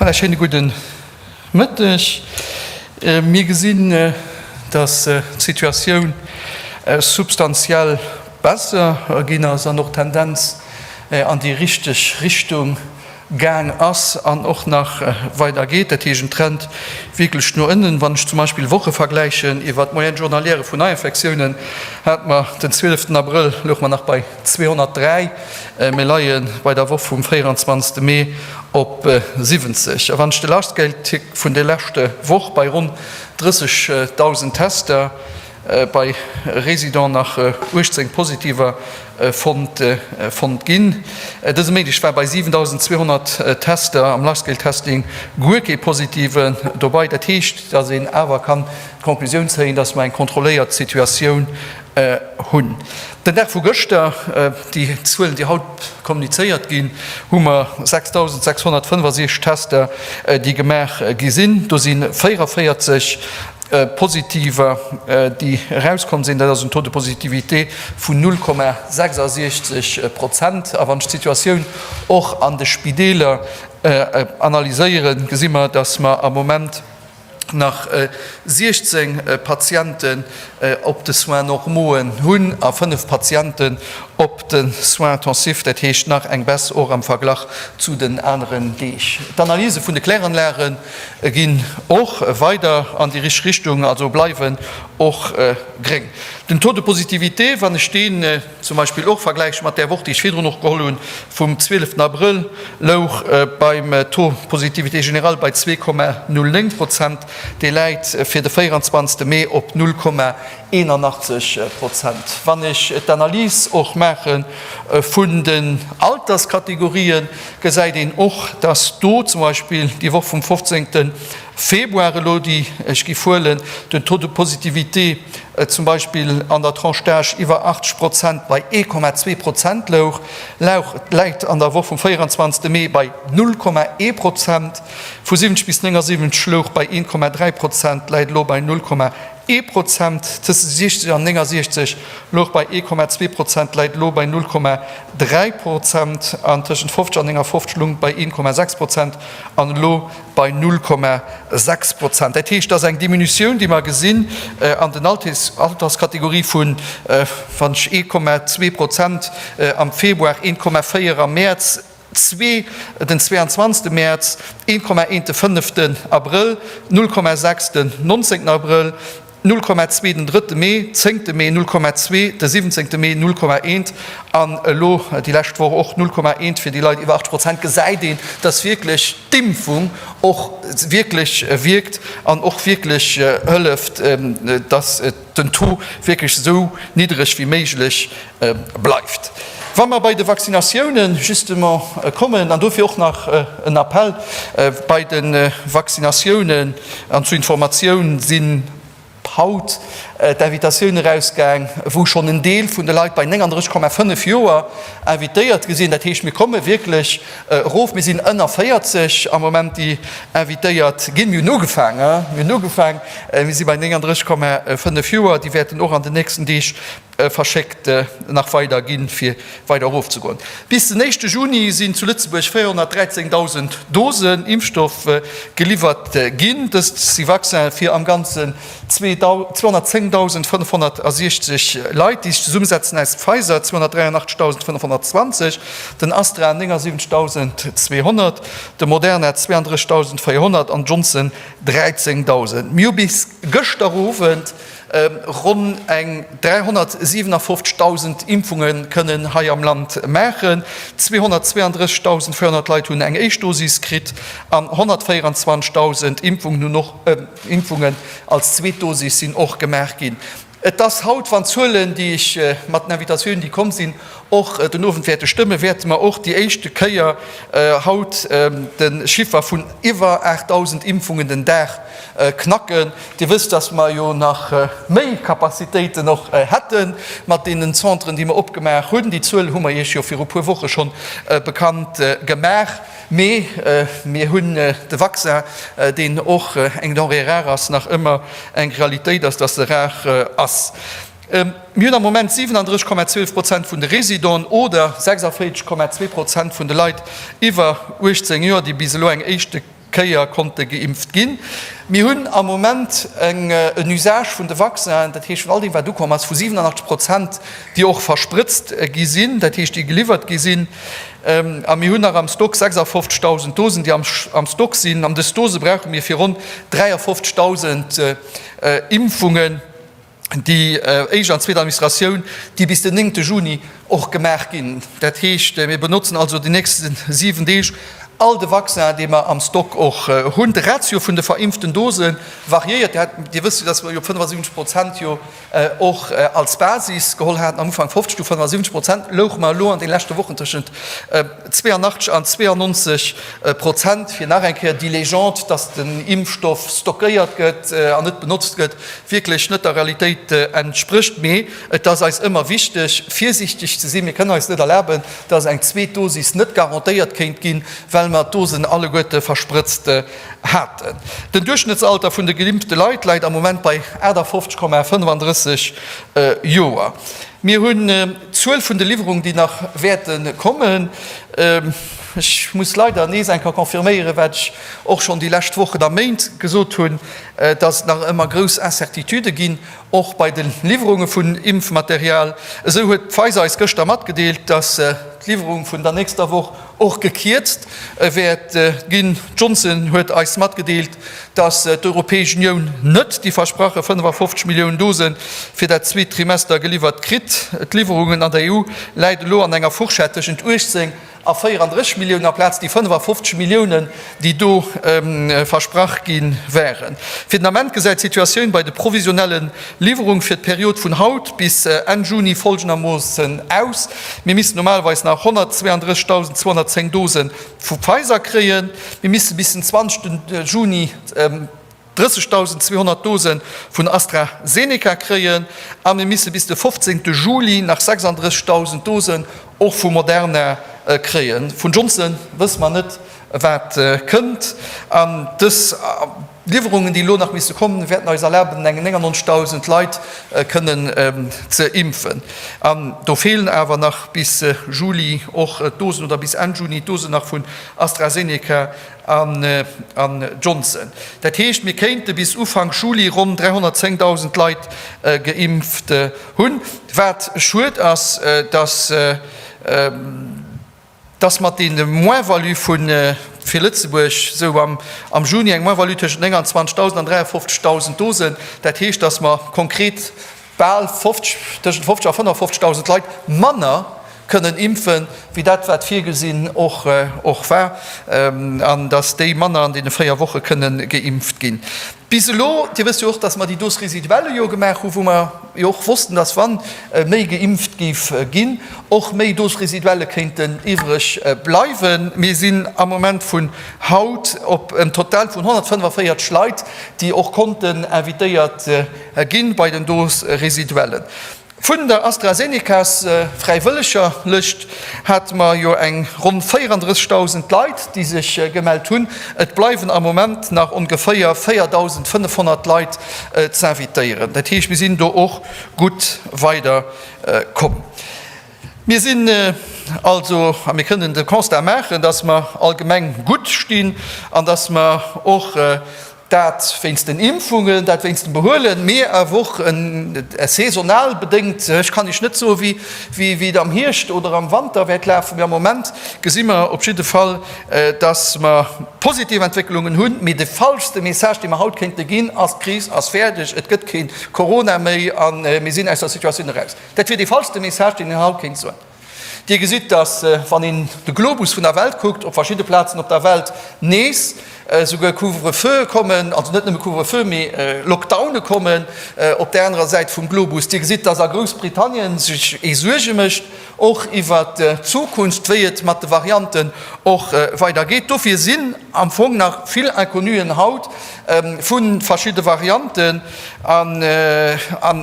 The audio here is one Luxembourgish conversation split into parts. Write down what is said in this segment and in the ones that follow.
Voilà, schéine gudde Mëtteg. Mir gesinn, dass d'Situatioun substantiell besser ginn ass an och d'Tendenz an déi richteg Richtung gaang ass an och nach weider geet. Dat heescht en Trend wierklech no ënnen. Wann ech zum Beispill Woche vergläichen iwwert d'Moyenne journalière vun Neiinfektiounen, hate mer den 12 Abrëll, louche mer nach bei 203, mir leie bei der Woch vum 24 Mee op 70. A wann ech de Large-Scale-Tick vun der leschte Woch bei ronn 30.000 Tester, bei Résidents nach 18 Positiver fonnt fonnt ginn. Dëse Méindeg war bei 7.200 Tester am Large-Scale-Testing guer kee Positiven dobei. Dat heescht, datt een awer kann d'Conclusioun zéien, datt mer eng kontrolléiert Situatioun hunn. Den Dag vu gëschter, déi Zuelen, déi haut kommunizéiert ginn, hu mer 6.665 Tester, déi gemaach gi sinn. Do si 44 Positiver, déi erauskomm sinn. Dat ass en Taux de positivité vun 0,66 Prozent. A wann ech d'Situatioun och an de Spideeler analyséieren, gesi mer, dass mer am Moment nach 16 Patienten op de Soins normauxen hunn a 5 Patienten op de Soins intensifs, dat heescht nach eng Baisse och am Verglach zu den aneren Deeg. D'Analyse vun de Kläranlage ginn och weider an déi richteg Richtung, also bleiwen och gréng. Den Taux de positivité, wann ech deen zum Beispill och vergläiche mat där Woch, déi ech virdrun och geholl hunn, vum 12 Abrëll, louch beim Taux positivité général bei 2,09 Prozent, dee läit fir de 24 Mee op 0,81 Prozent. Wann ech d'Analys och maache vun den Alterskategorien, gesäit een och, dass do zum Beispill déi Woch vum 15. Februar elo, déi ech géif huelen, den Taux de positivité zum Beispill an der Tranche d'âge iwwer 80 Prozent bei 1,2 Prozent louch, läit an der Woch vum 24. Mee bei 0,1 Prozent, vu 70 bis 79 louch bei 1,3 Prozent, läit elo bei 0,1 Prozent, tëscht 60 an 69 louch bei 1,2 Prozent, läit elo bei 0,3 Prozent an tëschent 50 an 59 lung bei 1,6 Prozent an elo bei 0,6 Prozent. Dat heescht, et ass eng Diminutioun, déi mer gesinn an den Alterskategorie vun, wann ech 1,2 Prozent am Februar, 1,4 am Mäerz, zwee den 22. Mäerz, 1,1 de fënneften Abrëll, 0,6 den 19. Abrëll, 0,2 den drëtte Mee, zéngte Mee 0,2, de siwwenzéngte Mee 0,1 an elo déi lescht Woch och 0,1 fir déi Leit iwwer 80 Prozent, gesäit een, dass wierklech d'Impfung och wierklech wierkt an och wierklech hëlleft, dass den Taux wierklech esou niddreg wéi méiglech bleift. Wa mer bei de Vaccinatiounen justement kommen, an dofir och nach en Appell, bei de Vaccinatiounen an zur Informatioun sinn haut d'Invitatioun erausgaang, wou schonn en Deel vun de Leit bei 39,5 Joer invitéiert gi sinn. Dat heescht, mir komme wierklech erof, mir sinn ënner 40 am Moment, déi invitéiert ginn. Mir hunn ugefaang, mir hunn ugefaang, mir si bei 39,5 Joer, déi wäerten och an den nächsten Deeg verschéckt nach weider ginn, fir weider erofzegoen. Bis den éischte Juni sinn zu Lëtzebuerg 413.000 Dosen Impfstoff geliwwert ginn. Dëst si Vaccine fir am Ganzen 210.560 Leit, déi sech zesummesetzen aus Pfizer, 283.520, den Astra, 79.200, de Moderna, 32.400 an Johnson, 13.000. Mir hu bis gëschter Owend ronn eng 357.000 Impfunge kënnen hei am Land maachen. 232.400 Leit hunn eng éischt Dosis kritt an 124.000 Impfungen hunn och Impfungen als zweet Dosis sinn och gemaach ginn. Et ass haut, wann d'Zuelen, déi ech mat den Invitatiounen, déi komm sinn, och den Owend wäerte stëmmen, wäerte mer och déi éischte Kéier haut de Chiffer vun iwwer 8.000 Impfungen den Dag knacken. Dir wësst, dass mer jo nach méi Capacitéiten och hätte mat deenen Centren, déi mer opgemaach hunn. Déi Zuel hu mer Iech jo viru puer Woche schonn bekannt gemaach. Mee mir hunn de Vaccin, deen och eng Denrée rare ass, nach ëmmer eng Realitéit ass, dass se rar ass. Mir hunn am Moment 37,12 Prozent vun de Résidenten oder 46,2 Prozent vun de Leit iwwer 18 Joer, déi bis elo eng éischte. Kéier konnte geimpft ginn. Mir hunn am Moment en Usage vun de Vaccinen, dat heescht vun all deem wat ukomm ass, vu 87 Prozent, déi och versprëtzt gi sinn, dat heescht déi geliwwert gi sinn. A mir hunn nach am Stock 56.000 Dosen, déi am Stock sinn. An dës Dose brauche mir fir ronn 53.000 Impfungen. Déi éischt an zweet Administratioun, déi bis den néngte Juni och gemaach ginn. Dat heescht, mir benotzen also déi nächste 7 Deeg all de Vaccin, dee mer am Stock och hunn. De Ratio vun de verimpften Dose variéiert. Dir wësst jo, dass mer jo 75 Prozent jo och als Basis geholl haten am Ufank, 50, du 75 Prozent, louche mer elo an de leschte Wochen tëschent 82 an 92 Prozent. Fir nach eng Kéier déi Legende, dass den Impfstoff stockéiert gëtt an net benotzt gëtt, wierklech net der Realitéit entsprécht. Mee et ass eis ëmmer wichteg, virsiichteg ze sinn. Mir kënnen eis net erlaben, dass eng zweet Dosis net garantéiert kéint ginn, well mer d'Dosen alleguerte versprëtzt haten. Den Duerchschnëttsalter vun de geimpfte Leit läit am Moment bei 58,35 Joer. Mir hunn d'Zuel vun de Liwwerungen, déi nach wäerte kommen. Ech muss leider nees eng Kéier confirméieren, wat ech och schonn déi lescht Wochen a Méint gesot hunn, dass et nach ëmmer grouss Incertitudë ginn, och bei de Liwwerunge vun Impfmaterial. Esou huet Pfizer eis gëschter matgedeelt, dass d'Liwwerung vun der nächster Woch och gekierzt wäert ginn. Johnson huet eis matgedeelt, dass d'Europäesch Unioun net déi versprache 55 Milliounen Dose fir dat zweet Trimester geliwwert kritt. D'Liwwerungen an der EU läit elo an enger Fourchette tëschent 18 a 34 Milliounen amplaz déi 55 Milliounen, déi do versprach gi waren. Fir den Ament gesäit d'Situatioun bei de provisionelle Liwwerung fir d'Period vun haut bis Enn Juni folgendermoossen aus, Mir missten normalerweis nach 132.210 Dose vu Pfizer kréien, mir misste bis den 20 Juni 30.200 Dose vun AstraZeneca kréien a mir misse bis de 15 Juli nach 36.000 Dosen och vu Moderna kréien. Vun Johnson wësse mer net, wat kënnt. An dës Liwwerungen, déi elo nach misse kommen, wäerten eis erlaben, eng 99.000 Leit kënnen ze impfen. An do feelen awer nach bis Juli och d'Dosen oder bis Enn Juni d'Dosen nach vun AstraZeneca an Johnson. Dat heescht, mir kéinte bis Ufank Juli ronn 310.000 Leit geimpft hunn. Wat schued ass, dass dass mat deene Moins-value vu fir Lëtzebuerg esou am Juni eng Moins-value tëschent 29.000 an 53.000 Dosen, dat heescht, dass mer konkret bal 50, tëschent 50 a 55.000 Leit manner kënnen impfen, wéi dat wat virgesinn och och war, an dass déi manner an deene 4 Woche kënnen geimpft ginn. Bis elo, Dir wësst jo och, dass mer déi Dose résiduelle jo gemaach hu wou mer jo och wossten, dass wa méi geimpft géif ginn, och méi Dose résiduelle kéinten iwwreg bleiwen. Mir sinn am Moment vun haut op en Total vun 145 Leit, déi och konnten invitéiert ginn bei den Dose résiduellen. Vun der AstraZenecas Fräiwëllegerlëscht hate mer jo eng ronn 34.000 Leit, déi sech gemellt hunn. Et bleiwen am Moment nach ongeféier 4.500 Leit z'invitéieren. Dat heescht, mir sinn do och gutt weider komm. Mir sinn also, a mir kënnen de Constat maachen, dass mer allgemeng gutt stinn an dass mer och, Dat wéinst den Impfungen, dat wéinst dem Behuelen, mee awer och saisonal bedéngt. Ech kann Iech net soen, wéi et am Hierscht oder am Wanter wäert lafen, mee am Moment gesi mer op jidde Fall, dass mer positiv Entwécklungen hunn. Mee de falschste Message, dee mer haut kéinte ginn, ass, D'Kris ass fäerdeg, et gëtt kee Corona méi a mir sinn aus der Situatioun eraus. Dat wier dee falschste Message, deen een haut kéint soen. Dir gesitt, dass, wann een de Globus vun der Welt kuckt, op verschidde Plazen op der Welt nees esouguer Couvre-feue kommen, also net nëmme Couvre-feu, mee Lockdowne kommen op där anerer Säit vum Globus. Dir gesitt, dass a Groussbritannien sech ee Suerge mécht, och iwwert d'Zukunft, wéi et mat de Varianten och weidergeet. Dofir sinn am Fong nach vill Inconnuen haut vu verschidde Varianten. An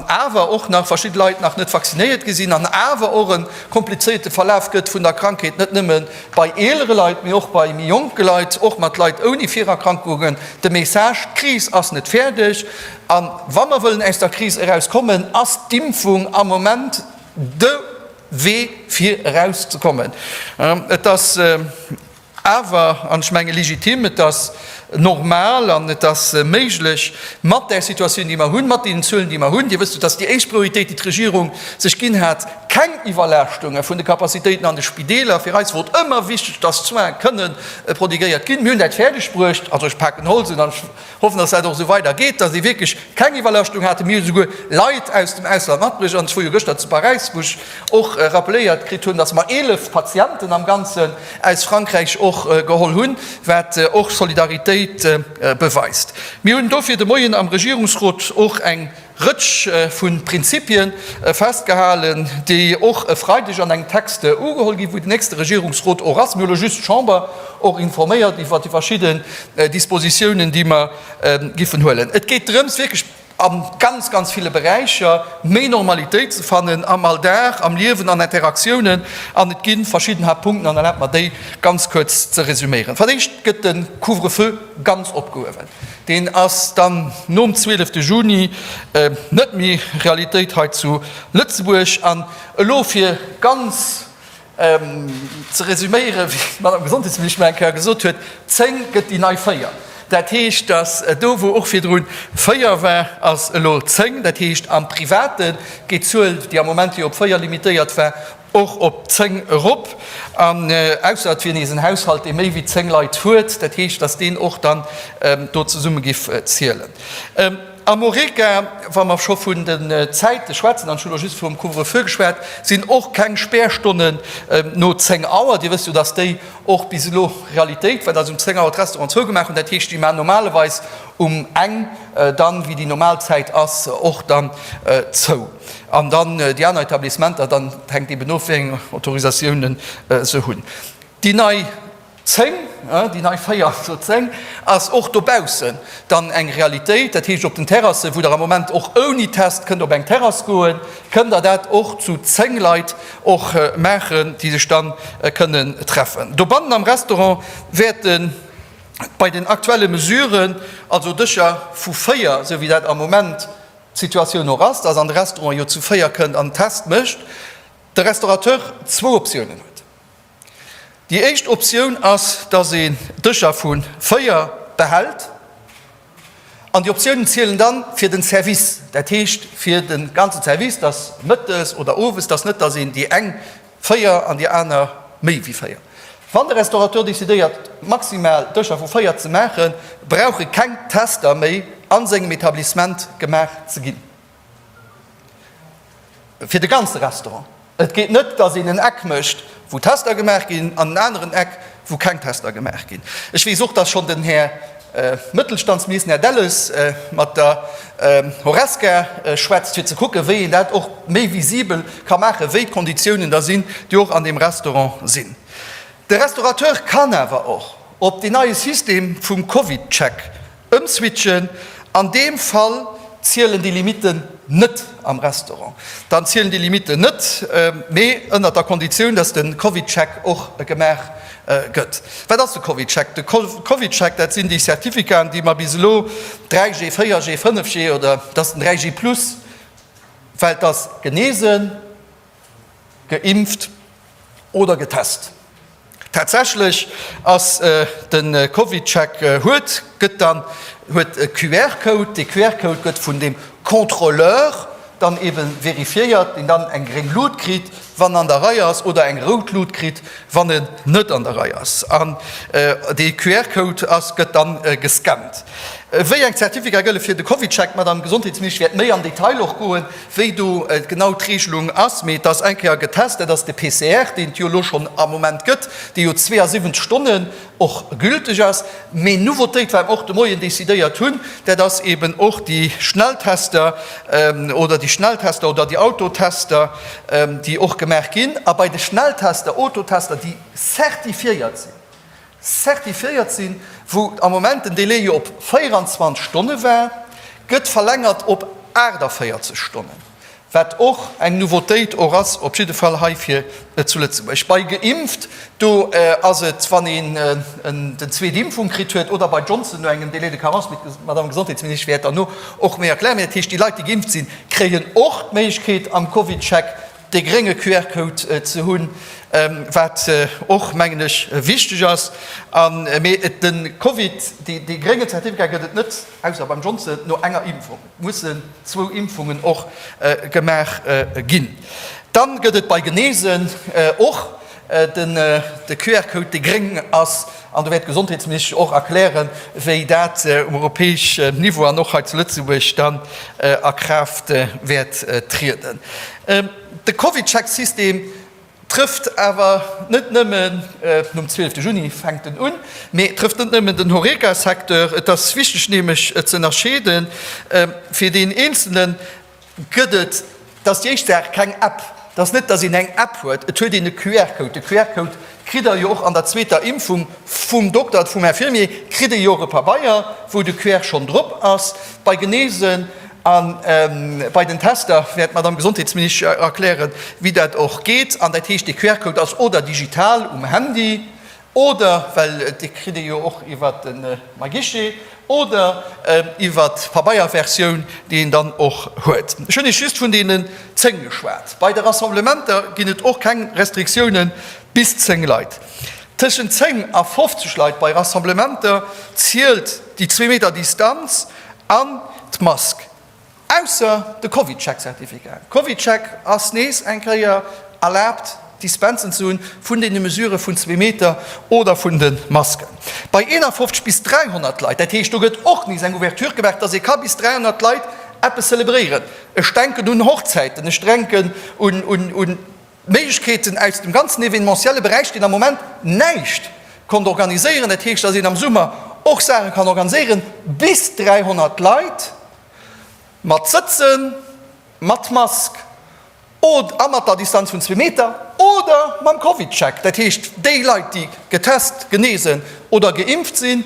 awer och nach verschidde Leit nach net vaccinéiert gi sinn an awer och e komplizéierte Verlaf gëtt vun der Krankheet, net nëmme bei eelere Leit, mee och bei méi jonke Leit, och mat Leit ouni Virerkrankungen. De Message, D'Kris ass net fäerdeg a wa mer wëllen aus der Kris eraus kommen, ass d'Impfung am Moment de Wee fir erauszekommen. Et ass. Awer, an ech menge legitim, et ass. normal an et ass méiglech mat där Situatioun, déi mer hunn, mat deenen Zuelen, déi mer hunn. Dir wësst jo, dass déi éischt Prioritéit, déi d'Regierung sech ginn hat, keng Iwwerlaaschtunge vun de Capacitéiten an de Spideeler. Fir eis wor et ëmmer wichteg, dass d'Soins kënnen prodiguéiert ginn. Mir hunn dat fäerdeg bruecht. Also ech paken Holz un an ech hoffen, dass dat och esou weider geet, dass ee wierklech keng Iwwerlaschtung haten. Mir hu souguer Leit aus dem Ausland matbruecht. An ech wor jo gëschter zu Paräis, wou ech och rappeléiert kritt hunn, dass mer 11 Patienten am Ganzen aus Frankräich och geholl hunn, wat och Solidaritéit beweist. Mir hunn dofir de Moien am Regierungsrot och eng Rëtsch vu Prinzipie festgehalen, déi och e Freideg an engem Text ugeholl ginn, wou den nächste Regierungsrot och ass. Mir hu lo just d'Chamber och informéiert iwwert déi verschidden Dispositiounen, déi mer giffen huelen. Et geet drëms, wierklech a ganz, ganz ville Beräicher méi Normalitéit ze fannen am Alldag, am Liewen, an Interaktiounen. An et gi verschidden Haaptpunkten, an erlaabt mer, déi ganz kuerz ze resüméieren. Fir d'éischt gëtt de Couvre-feu ganz opgehuewen. Deen ass dann nom 12 Juni net méi Realitéit hei zu Lëtzebuerg. An elo fir ganz ze resüméieren, wéi d'Madame Gesondheetsministesch mol eng Kéier gesot huet, 10 gëtt déi nei 4. Dat heescht, datt do wou och virdru 4 war, ass elo 10. Dat heescht, am Private geet d'Zuel, déi am Moment jo op 4 limitéiert war, och op 10 erop. An ausser et wier nees en Haushalt, dee méi wéi 10 Leit huet, dat heescht, datt deen och dann do zesumme giff zielen. Am Horeca, wa mer scho vun den Zäite schwätzen, an ech hu lo just vum Couvre-feu geschwat, sinn och keng Späerstonnen no 10 Auer. Dir wësst jo, dass déi och bis elo Realitéit war, dass um 10 Auer d'Restauranten zougemaach hunn. Dat heescht, déi maachen normalerweis um eng dann, wéi déi normal Zäit ass, och dann zou. An dann déi aner Etablissementer, dann hänkt eeben of, wéi eng Autorisatiounen se hunn. Déi nei 10, déi nei 4 zu 10 ass och dobaussen dann eng Realitéit. Dat heescht, op den Terrassen, wou Der am Moment och ouni Test kënnt op eng Terrass goen, kënnt Der dat och zu 10 Leit och maachen, déi sech dann kënnen treffen. Dobannen am Restaurant wäerte bei den aktuelle Mesuren, also Dëscher vu 4, esou wéi dat am Moment d'Situatioun och ass, dass an de Restaurant jo zu 4 kënnt an en Test mécht, de Restaurateur zwou Optiounen huet. Déi éischt Optioun ass, dass een Dëscher vu 4 behält. An déi Optiounen zielen dann fir den Service, dat heescht fir de ganzen Service, dass mëttes oder owes, dass net, dass een déi eng 4 an déi aner méi wéi 4. Wann de Restaurateur decidéiert, maximal Dëscher vu 4 ze maachen, brauche keng Tester méi a sengem Etablissement gemaach ze ginn. Fir de ganze Restaurant. Et geet net, datt een en Eck mécht, wou Tester gemaach ginn, an en aneren Eck, wou keng Tester gemaach ginn. Ech weess och, datt schonn den Här Mëttelstandsminister, den Här Delles, mat der Horesca schwätzt, fir ze kucken, wéi een dat och méi visibel ka maachen, wéi d'Konditiounen da sinn, déi och an deem Restaurant sinn. De Restaurateur kann awer och op deen neie System vum CovidCheck Ëmswitchen, An deem Fall zielen déi Limitten net am Restaurant. Dann zielen déi Limitten net, mee ënnert der Konditioun, dass de CovidCheck och gemaach gëtt. Wat ass de CovidCheck? De CovidCheck, dat sinn déi Certificaten, déi mer bis elo, 3G, 4G, 5G oder dat ass den 3G plus, well et ass genesen, geimpft oder getest. Tatsächlech ass de CovidCheck huet gëtt dann huet e QR-Code. Dee QR-Code gëtt vun dem Contrôleur dann ebe verifiéiert, deen dann eng gréng Lut kritt, wann en an der Rei ass, oder eng rout Lut kritt, wann en net an der Rei ass. An dee QR-Code ass gëtt dann gescannt. Wéi eng Zertificat gëlle fir de CovidCheck? D'Madame Gesondheetsministesch wäert méi am Detail och goen, wéi do genau d'Regelung ass, mee et ass eng Kéier getest, dat ass de PCR, deen et jo elo schonn am Moment gëtt, dee jo 72 Stonnen och gülteg ass. Mee Nouveautéit, wat mer och de Moien decidéiert hunn, dat ass eeben och déi Schnelltester oder déi Schnelltester oder déi Autotester, déi och gemaach ginn. A bei de Schnelltester, Autotester, déi certifiéiert sinn, certifiéiert sinn, wou am Moment den Délai jo op 24 Stonne war, gëtt verlängert op 48 Stonnen, wat och eng Nouveautéit och ass, op jidde Fall hei fir zu Lëtzebuerg. Bei geimpft, do ass et, wann een den zweet Impfung kritt huet oder bei Johnson no engem Délai de carence, mee d'Madame Gesondheetsministesch wäert derno och méi erklären, mee dat heescht, déi Leit, déi geimpft sinn, kréien och d'Méiglechkeet am CovidCheck. dee grénge QR-Code ze hunn, wat och, mengen ech, wichteg ass. Mee de Covid, dee grénge Zertifikat gëtt et net, ausser beim Johnson, no enger Impfung. Et mussen zwou Impfungen och gemaach ginn. Dann gëtt et bei Geneesen och de QR-Code, dee gréng ass. An do wäert d'Gesondheetsministesch och erklären, wéi dat um europäeschen Niveau an och hei zu Lëtzebuerg dann a Kraaft wäert trieden. De CovidCheck-System trëfft awer net nëmmen, nom 12 Juni fänkt en un, mee trëfft net nëmmen den Horeca-Secteur. Et ass wichteg nämlech ze ënnerscheeden, fir deen Eenzelnen gëtt et, dat ass déi éischt Saach, keng App. Et ass net, datt een eng App huet, et huet een e QR-Code. De QR-Code kritt Der jo och an der zweeter Impfung vum Dokter, vum Infirmier, kritt ee jo och e Pabeier, wou de QR schonn drop ass. Bei Geneesen a bei den Tester wäert d'Madame Gesondheetsministesch erklären, wéi dat och geet. An dat heescht, dee QR-Code ass oder digital um Handy oder, well dee kritt ee jo och iwwert de MyGuichet, oder iwwert d'Pabeierversioun, déi een dann och huet. Ech hunn Iech just vun deenen 10 geschwat. Bei de Rassemblementer ginn et och keng Restriktiounen bis 10 Leit. Tëschent 10 a 50 Leit bei Rassemblementer zielt déi zwee Meter Distanz an d'Mask, ausser de CovidCheck-Certificat. CovidCheck ass nees eng Kéier erlaabt, Dispensen ze hunn vun deene Mesurë vun zwee Meter oder vun de Masken. Bei 51 bis 300 Leit, dat heescht do gëtt och nees eng Ouverture gemaach, dass ee ka bis 300 Leit eppes zelebréieren. Ech denken un Hochzäiten, ech denken un Méiglechkeeten aus dem ganzen événementielle Beräich, deen am Moment näischt konnt organiséieren. Dat heescht, dass een am Summer och Saache kann organiséieren, bis 300 Leit, mat Sëtzen, mat Mask a mat der Distanz vun zwee Meter oder mam CovidCheck. Dat heescht, déi Leit, déi getest, geneesen oder geimpft sinn,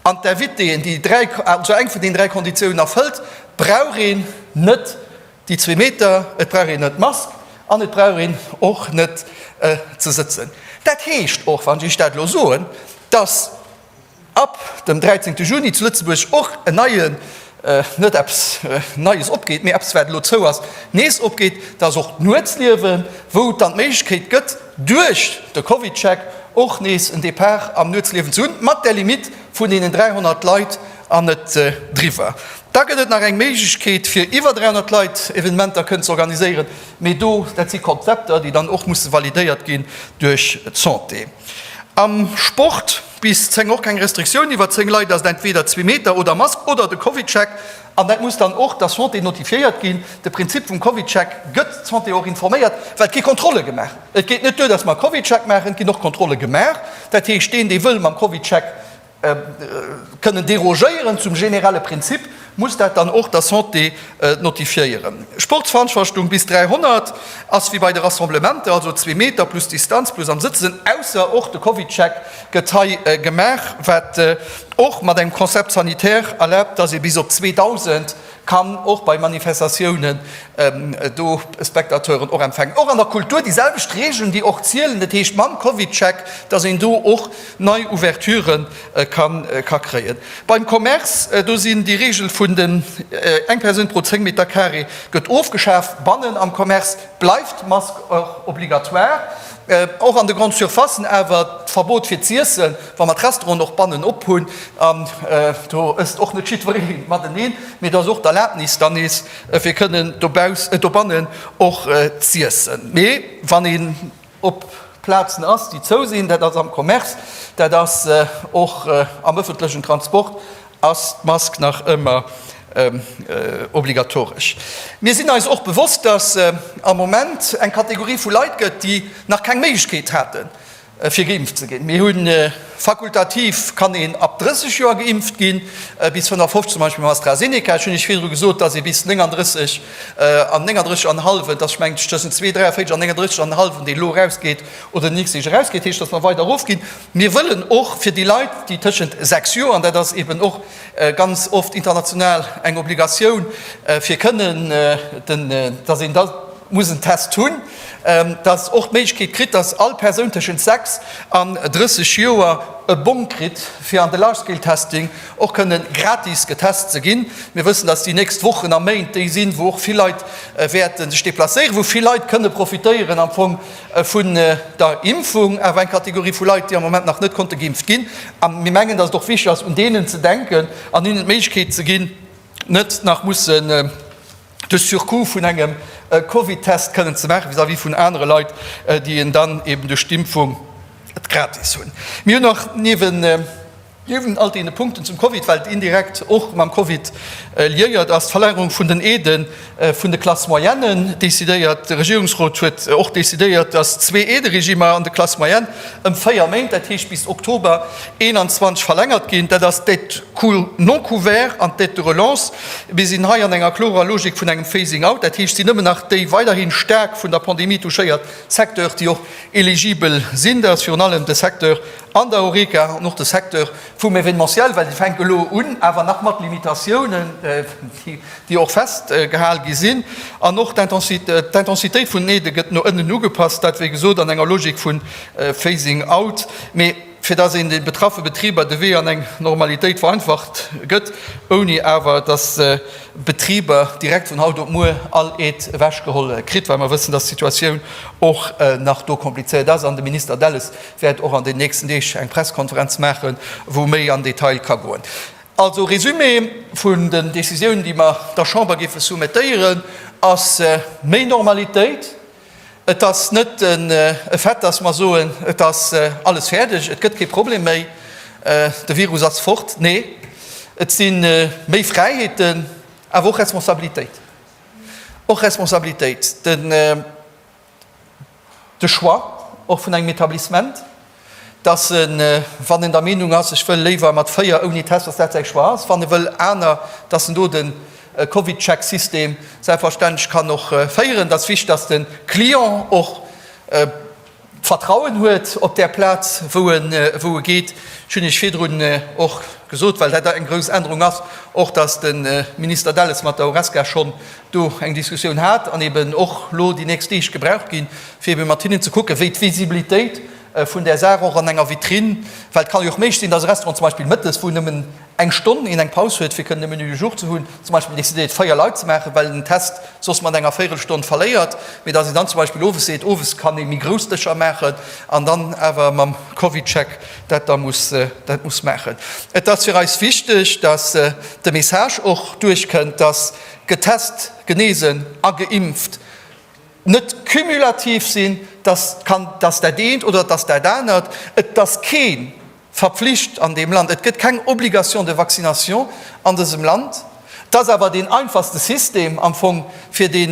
An d'Invitéen, déi dräi, also eng vun deenen dräi Konditiounen erfëllt, brauch een net déi zwee Meter, et brauch een net d'Mask an et brauch een och net ze sëtzen. Dat heescht och, wann ech dat elo soen, dass ab dem 13. Juni zu Lëtzebuerg och en neien, net eppes Neies opgeet, mee eppes, wat elo zou ass, nees opgeet, dass och d'Nuetsliewen, wou et dann d'Méiglechkeet gëtt, duerch de CovidCheck och nees en Depart am Nuetsliewen ze hunn, mat där Limitt vun deenen 300 Leit an net driwwer. Da gëtt et nach eng Méiglechkeet, fir iwwer 300 Leit Evenementer kënnen ze organiséieren, mee do, dat si Konzepter, déi dann och musse validéiert ginn duerch d'Santé. Am Sport bis 10 och keng Restriktioun, iwwer 10 Leit ass et entweder zwee Meter oder Mask oder de CovidCheck. An dat muss dann och der Santé notifiéiert ginn. De Prinzip vum CovidCheck gëtt d'Santé och informéiert, well et gi Kontrolle gemaach. Et geet net duer, datt mer e CovidCheck maachen, et ginn och Kontrolle gemaach. Dat heescht, deen, dee wëll mam CovidCheck kënnen derogéieren zum generelle Prinzip, muss dat dann och der Santé notifiéieren. Sportsveranstaltung bis 300 ass wéi bei de Rassemblementer, also zwee Meter plus Distanz plus am Sëtzen, ausser och de CovidCheck gëtt hei gemaach, wat och mat engem Concept sanitaire erlaabt, dass ee bis op 2.000 kann och bei Manifestatiounen do Spectateuren och empfänken. Och an der Kultur déi selwecht Regeln, déi och zielen, dat heescht mam CovidCheck, dass een do och nei Ouverture ka kréien. Beim Commerce, do sinn déi Regel vun den eng Persoun pro 10 Meter carré gëtt ofgeschaf. Bannen am Commerce bleift d'Mask och obligatoire, och an de Grandes Surfacen awer d'Verbot fir z'iessen, wa mer d'Restauranten och bannen op hunn. An do ësst och net jiddweree mateneen, mee do ass och d'Erlaabnis dann nees fir kënnen dobannen och z'iessen. Mee wann een op Plazen ass, déi zou sinn, dat ass am Commerce, dat ass och am ëffentlechen Transport, ass d'Mask nach ëmmer obligatoresch. Mir sinn eis och bewosst, dass am Moment eng Kategorie vu Leit gëtt, déi nach keng Méiglechkeet haten, fir geimpft ze ginn. Mir hu fakultativ kann een ab 30 Joer geimpft ginn, bis 55 zum Beispill mam AstraZeneca. Ech hunn Iech virdru gesot, dass ee bis 39 an 39 an e hallwen, dass ech mengen tëschent 2,43 an 39 an e hallwen, deen elo erausgeet oder den nächste Deeg erausgeet, heescht, dass mer weider erofginn. Mir wëllen och fir déi Leit, déi tëschent 6 Joer, an dat ass eben och ganz oft international eng Obligatioun, fir kënnen den, dass een da. muss en Test hunn, dass och d'Méiglechkeet kritt, dass all Persoun tëschent 6 an 30 Joer e Bong kritt, fir an de Large-Scale-Testing och kënne gratis getest ze ginn. Mir wëssen, dass déi nächst Wochen a Méint déi sinn, wou och vill Leit wäerte sech deplacéieren, wou vill Leit kënne profitéieren am Fong vun der Impfung, awer eng Kategorie vu Leit, déi am Moment nach net konnte geimpft ginn. A mir mengen, dass et och wichteg ass, un deenen ze denken an hinnen d'Méiglechkeet ze ginn, net nach mussen de Surcoût vun engem Covid-Test kënnen ze maachen vis-à-vis vun anere Leit, déi en dann eben duerch d'Impfung gratis hunn. Mir hunn och niewen Niewent all deene Punkten zum Covid, well et indirekt och mam Covid liéiert ass, d'Verlängerung vun den Aidë vun de Classes moyennes decidéiert. De Regierungsrot huet och decidéiert, dass zwee Aideregimer an de Classes moyennes ëm 4 Méint, dat heescht bis Oktober 21, verlängert ginn. Dat ass d'Aide non couvert an d'Aide de relance. Mir sinn hei an enger klorer Logik vun engem Phasing out, dat heescht, et sinn nëmmen nach déi weiderhi staark vun der Pandemie touchéiert Secteurs, déi och eligibel sinn. Dat ass virun allem de Secteur An der Horeca an och de Secteur vum Événementiel, well déi fänke elo un, awer nach mat Limitatiounen, déi och festgehal gi sinn. An och d'Intensitéit vun den Aidë gëtt no ënnen ugepasst, dat wéi gesot an enger Logik vu Phasing out, mee fir datt een de betraffe Betriber de Wee an eng Normalitéit vereinfacht gëtt, ouni awer datt Betriber direkt vun haut op muer all Aide ewechgeholl kritt, well mer wëssen, datt d'Situatioun och nach do komplizéiert ass. An de Minister Delles wäert och an den nächsten Deeg eng Presskonferenz maachen, wou méi an Detail ka goen. Also Résumé vun den Décisiounen, déi mer der Chamber géife soumettéieren, ass méi Normalitéit. Et ass net e Fait, dass mer soen, et ass alles fäerdeg, et gëtt kee Problem méi, de Virus ass fort. Nee, et si méi Fräiheeten, awer och Responsabilitéit. Och Responsabilitéit. Den. De Choix och vun engem Etablissement, dass en, wann en der Meenung ass, ech wëll léiwer mat 4 ouni Test, dass dat säi Choix ass, wann e wëll aner, dass en do de CovidCheck-System selbstverständlech kann och féieren. Et ass wichtig, dass de Client och Vertrauen huet op där Plaz, wou e geet. Ech hunn Iech virdrun och gesot, well dat eng grouss Ännerung ass, och dass de Minister Delles mat der Horesca schonn do eng Diskussioun hat an eben och lo déi nächst Deeg gebraucht ginn, fir ebe mat hinnen ze kucken, wéi d'Visibilitéit vun där Saach och an enger Vitrine, well et kann jo och méiglech sinn, dass e Restaurant zum Beispill mëttes, wou nëmmen eng Stonn een eng Paus huet, fir kënnen e Menu du jour ze hunn, zum Beispill decidéiert, 4 Leit ze maachen, well en den Test soss mat enger Véirelstonn verléiert, mee dass een dann zum Beispill owes seet, owes kann ee méi grouss Dëscher maachen an dann awer mam CovidCheck dat da muss, dat muss maachen. Et ass fir eis wichteg, dass de Message och duerchkënnt, dass getest, genesen a geimpft net cumulativ sinn, dass kann, dass dat eent oder dass dat anert, et ass kee verpflicht an deem Land, et gëtt keng Obligation de vaccination an dësem Land. Et ass awer deen einfachste System am Fong, fir dee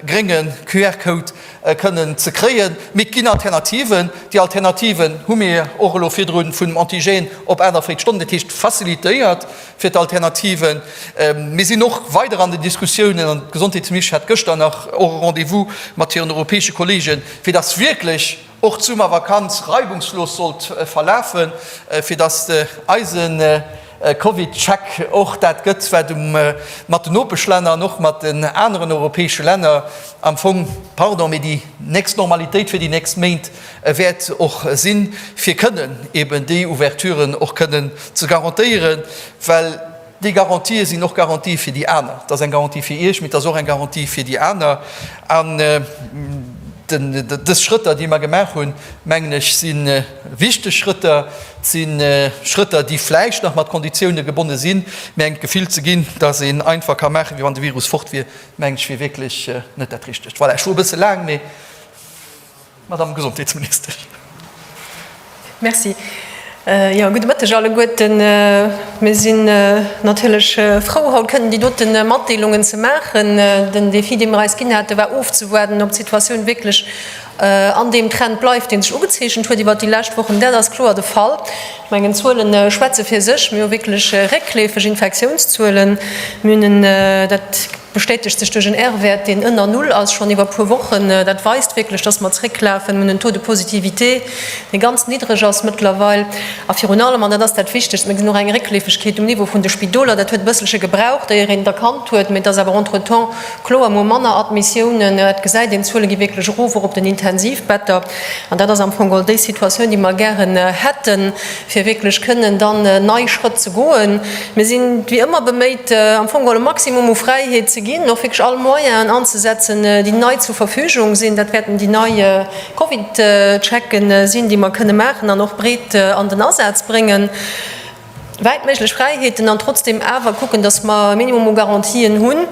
grénge QR-Code kënnen ze kréien. Mee et ginn Alternativen. Déi Alternativen hu mir och elo virdrun vun dem Antigène op 48 Stonnen, dat heescht facilitéiert fir d'Alternativen. Mir sinn och weider an den Diskussiounen, an d'Gesondheetsministesch hat gëschter nach och e Rendez-vous mat hiren europäesche Kollegen, fir dass wierklech och d'Summervakanz reibungslos sollt verlafen, fir dass eise CovidCheck och dat gëtt, wat mat den Nopeschlänner an och mat den aneren europäesche Länner am Fong, pardon, mee déi nächst Normalitéit fir déi nächst Méint wäert och sinn, fir kënnen eben déi Ouverturen och kënnen ze garantéieren, well déi Garantië sinn och Garantië fir déi aner. Et ass eng Garantie fir Iech, mee et ass och eng Garantie fir déi aner. An dës Schrëtter, déi mer gemaach hunn, mengen ech, si wichteg Schrëtter. Et si Schrëtter, déi vläicht nach mat Konditioune gebonne sinn, mee engem d'Gefill ze ginn, datt een einfach ka maachen, wéi wann de Virus fort wier, mengen ech, wier wierklech net dat Richtegt. Voilà, ech wor e bësse laang, mee. Madame Gesondheetsministesch. Merci. Jo, gudde Mëtteg alleguerten. Mir sinn natierlech frou, haut kënnen déi dote Matdeelungen ze maachen. Den Défi, dee mir eis ginn haten, war ofzewaarden, ob d'Situatioun wierklech an deem Trend bleift, dee sech ugezeechent huet iwwert déi lescht Wochen. Dat ass kloer de Fall. Ech mengen, d'Zuele schwätze fir sech. Mir hu wierklech réckleefeg Infektiounszuelen. Mir hunn en, dat. bestätegt sech duerch en R-Wäert, deen ënner Null ass, schonn iwwer e puer Wochen. Dat weist wierklech, dass mer zrécklafen. Mir hunn en Taux de positivité, dee ganz niddreg ass mëttlerweil. A virun allem, an dat ass dat Wichtegst, mir gesinn och eng Réckleefegkeet um Niveau vun de Spidoler. Dat huet e bësselche gebraucht, éier een et erkannt huet, mee et ass awer entretemps kloer, mir hu manner Admissiounen, et gesäit een, d'Zuele gi wierklech erof, och op den Intensivbetter. An dat ass am Fong geholl déi Situatioun, déi mer gären hätten, fir wierklech kënnen dann nei Schrëtt ze goen. Mir sinn wéi ëmmer beméit, am Fong geholl e Maximum u Fräiheet ze ginn, och wierklech all Moyenen anzesetzen, déi nei zur Verfügung sinn. Dat wäerten déi nei Covidchecken sinn, déi mer kënne maachen an och breet an den Asaz bréngen. Wäit méiglech Fräiheeten an trotzdem awer kucken, dass mer e Minimum u Garantien hunn.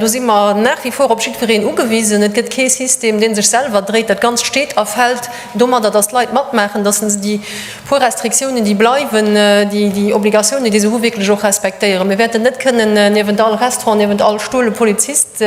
Do si mer nach wie vor op jiddwereen ugewisen. Et gëtt kee System, dee sech selwer dréit. Dat Ganzt steet a fält domadder, dass d'Leit matmaachen, dass se déi puer Restriktiounen, déi bleiwen, déi Obligatiounen, déi se hu wierklech och respektéieren. Mir wäerten net kënnen niewent all Restaurant, niewent all Stull e Polizist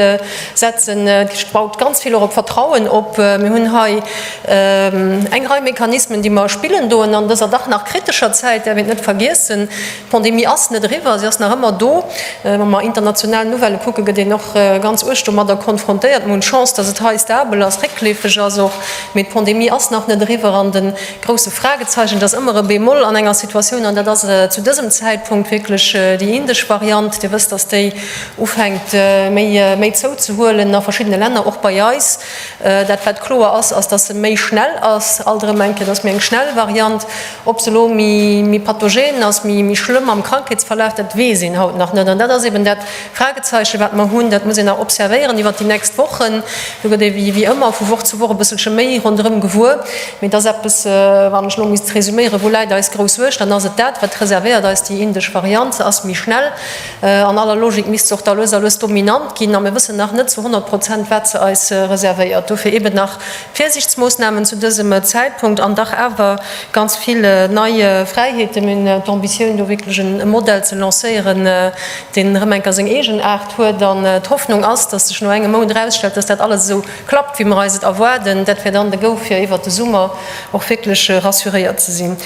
setzen. Et baut ganz vill och op Vertrauen op. Mir hunn hei Eng Rei Mechanismen, déi mer spillen doen an dëser dach nach kritescher Zäit, däerf een net vergiessen. D'Pandemie ass net eriwwer, si ass nach ëmmer do. Wa mer international Nouvellë kucken, gëtt een och ganz uerg domadder konfrontéiert. Mer hunn d'Chance, datt et hei stabel ass, réckleefeg ass och, mee d'Pandemie ass nach net eriwwer. An de grousse Fragezeichen, et ass ëmmer e Bémol an enger Situatioun, an dat ass zu dësem Zäitpunkt wierklech déi indesch Variant. Dir wësst, datt déi ufänkt méi zouzehuelen a verschiddene Länner, och bei eis. Dat wat kloer ass, ass datt se méi schnell ass. Alt erëm eng Kéier, et ass méi eng schnell Variant. Ob se elo méi pathogen ass, méi schlëmm am Krankheetsverlaf, dat weess een haut nach net. An dat ass eben dat Fragezeichen, wat mer hunn. Dat muss een nach observéieren iwwert déi nächst Wochen. Do gëtt ee wéi ëmmer vu Woch zu Woch e bësselche méi ronderëm gewuer. Mee et ass eppes, wann ech elo misst resüméieren, wou läit eis grouss Suerg, dann ass et dat, wat reservéiert eis déi indesch Variant. Se ass méi schnell. An aller Logik misst se och da lues a lues dominant ginn a mir wëssen nach net zu 100 Prozent, wat se eis reservéiert. Dofir eben nach Virsiichtsmoossnamen zu dësem Zäitpunkt an dach awer ganz vill nei Fräiheeten. Mir hunn d'Ambitioun, do wierklech e Modell ze lancéieren, deen erëm eng Kéier seng eegen Aart huet. An d'Hoffnung ass, dass sech no engem Mount erausstellt, dass dat alles esou klappt, wéi mer eis et erwaarden. Dat wär dann de Go fir iwwert de Summer och wierklech rassuréiert ze sinn.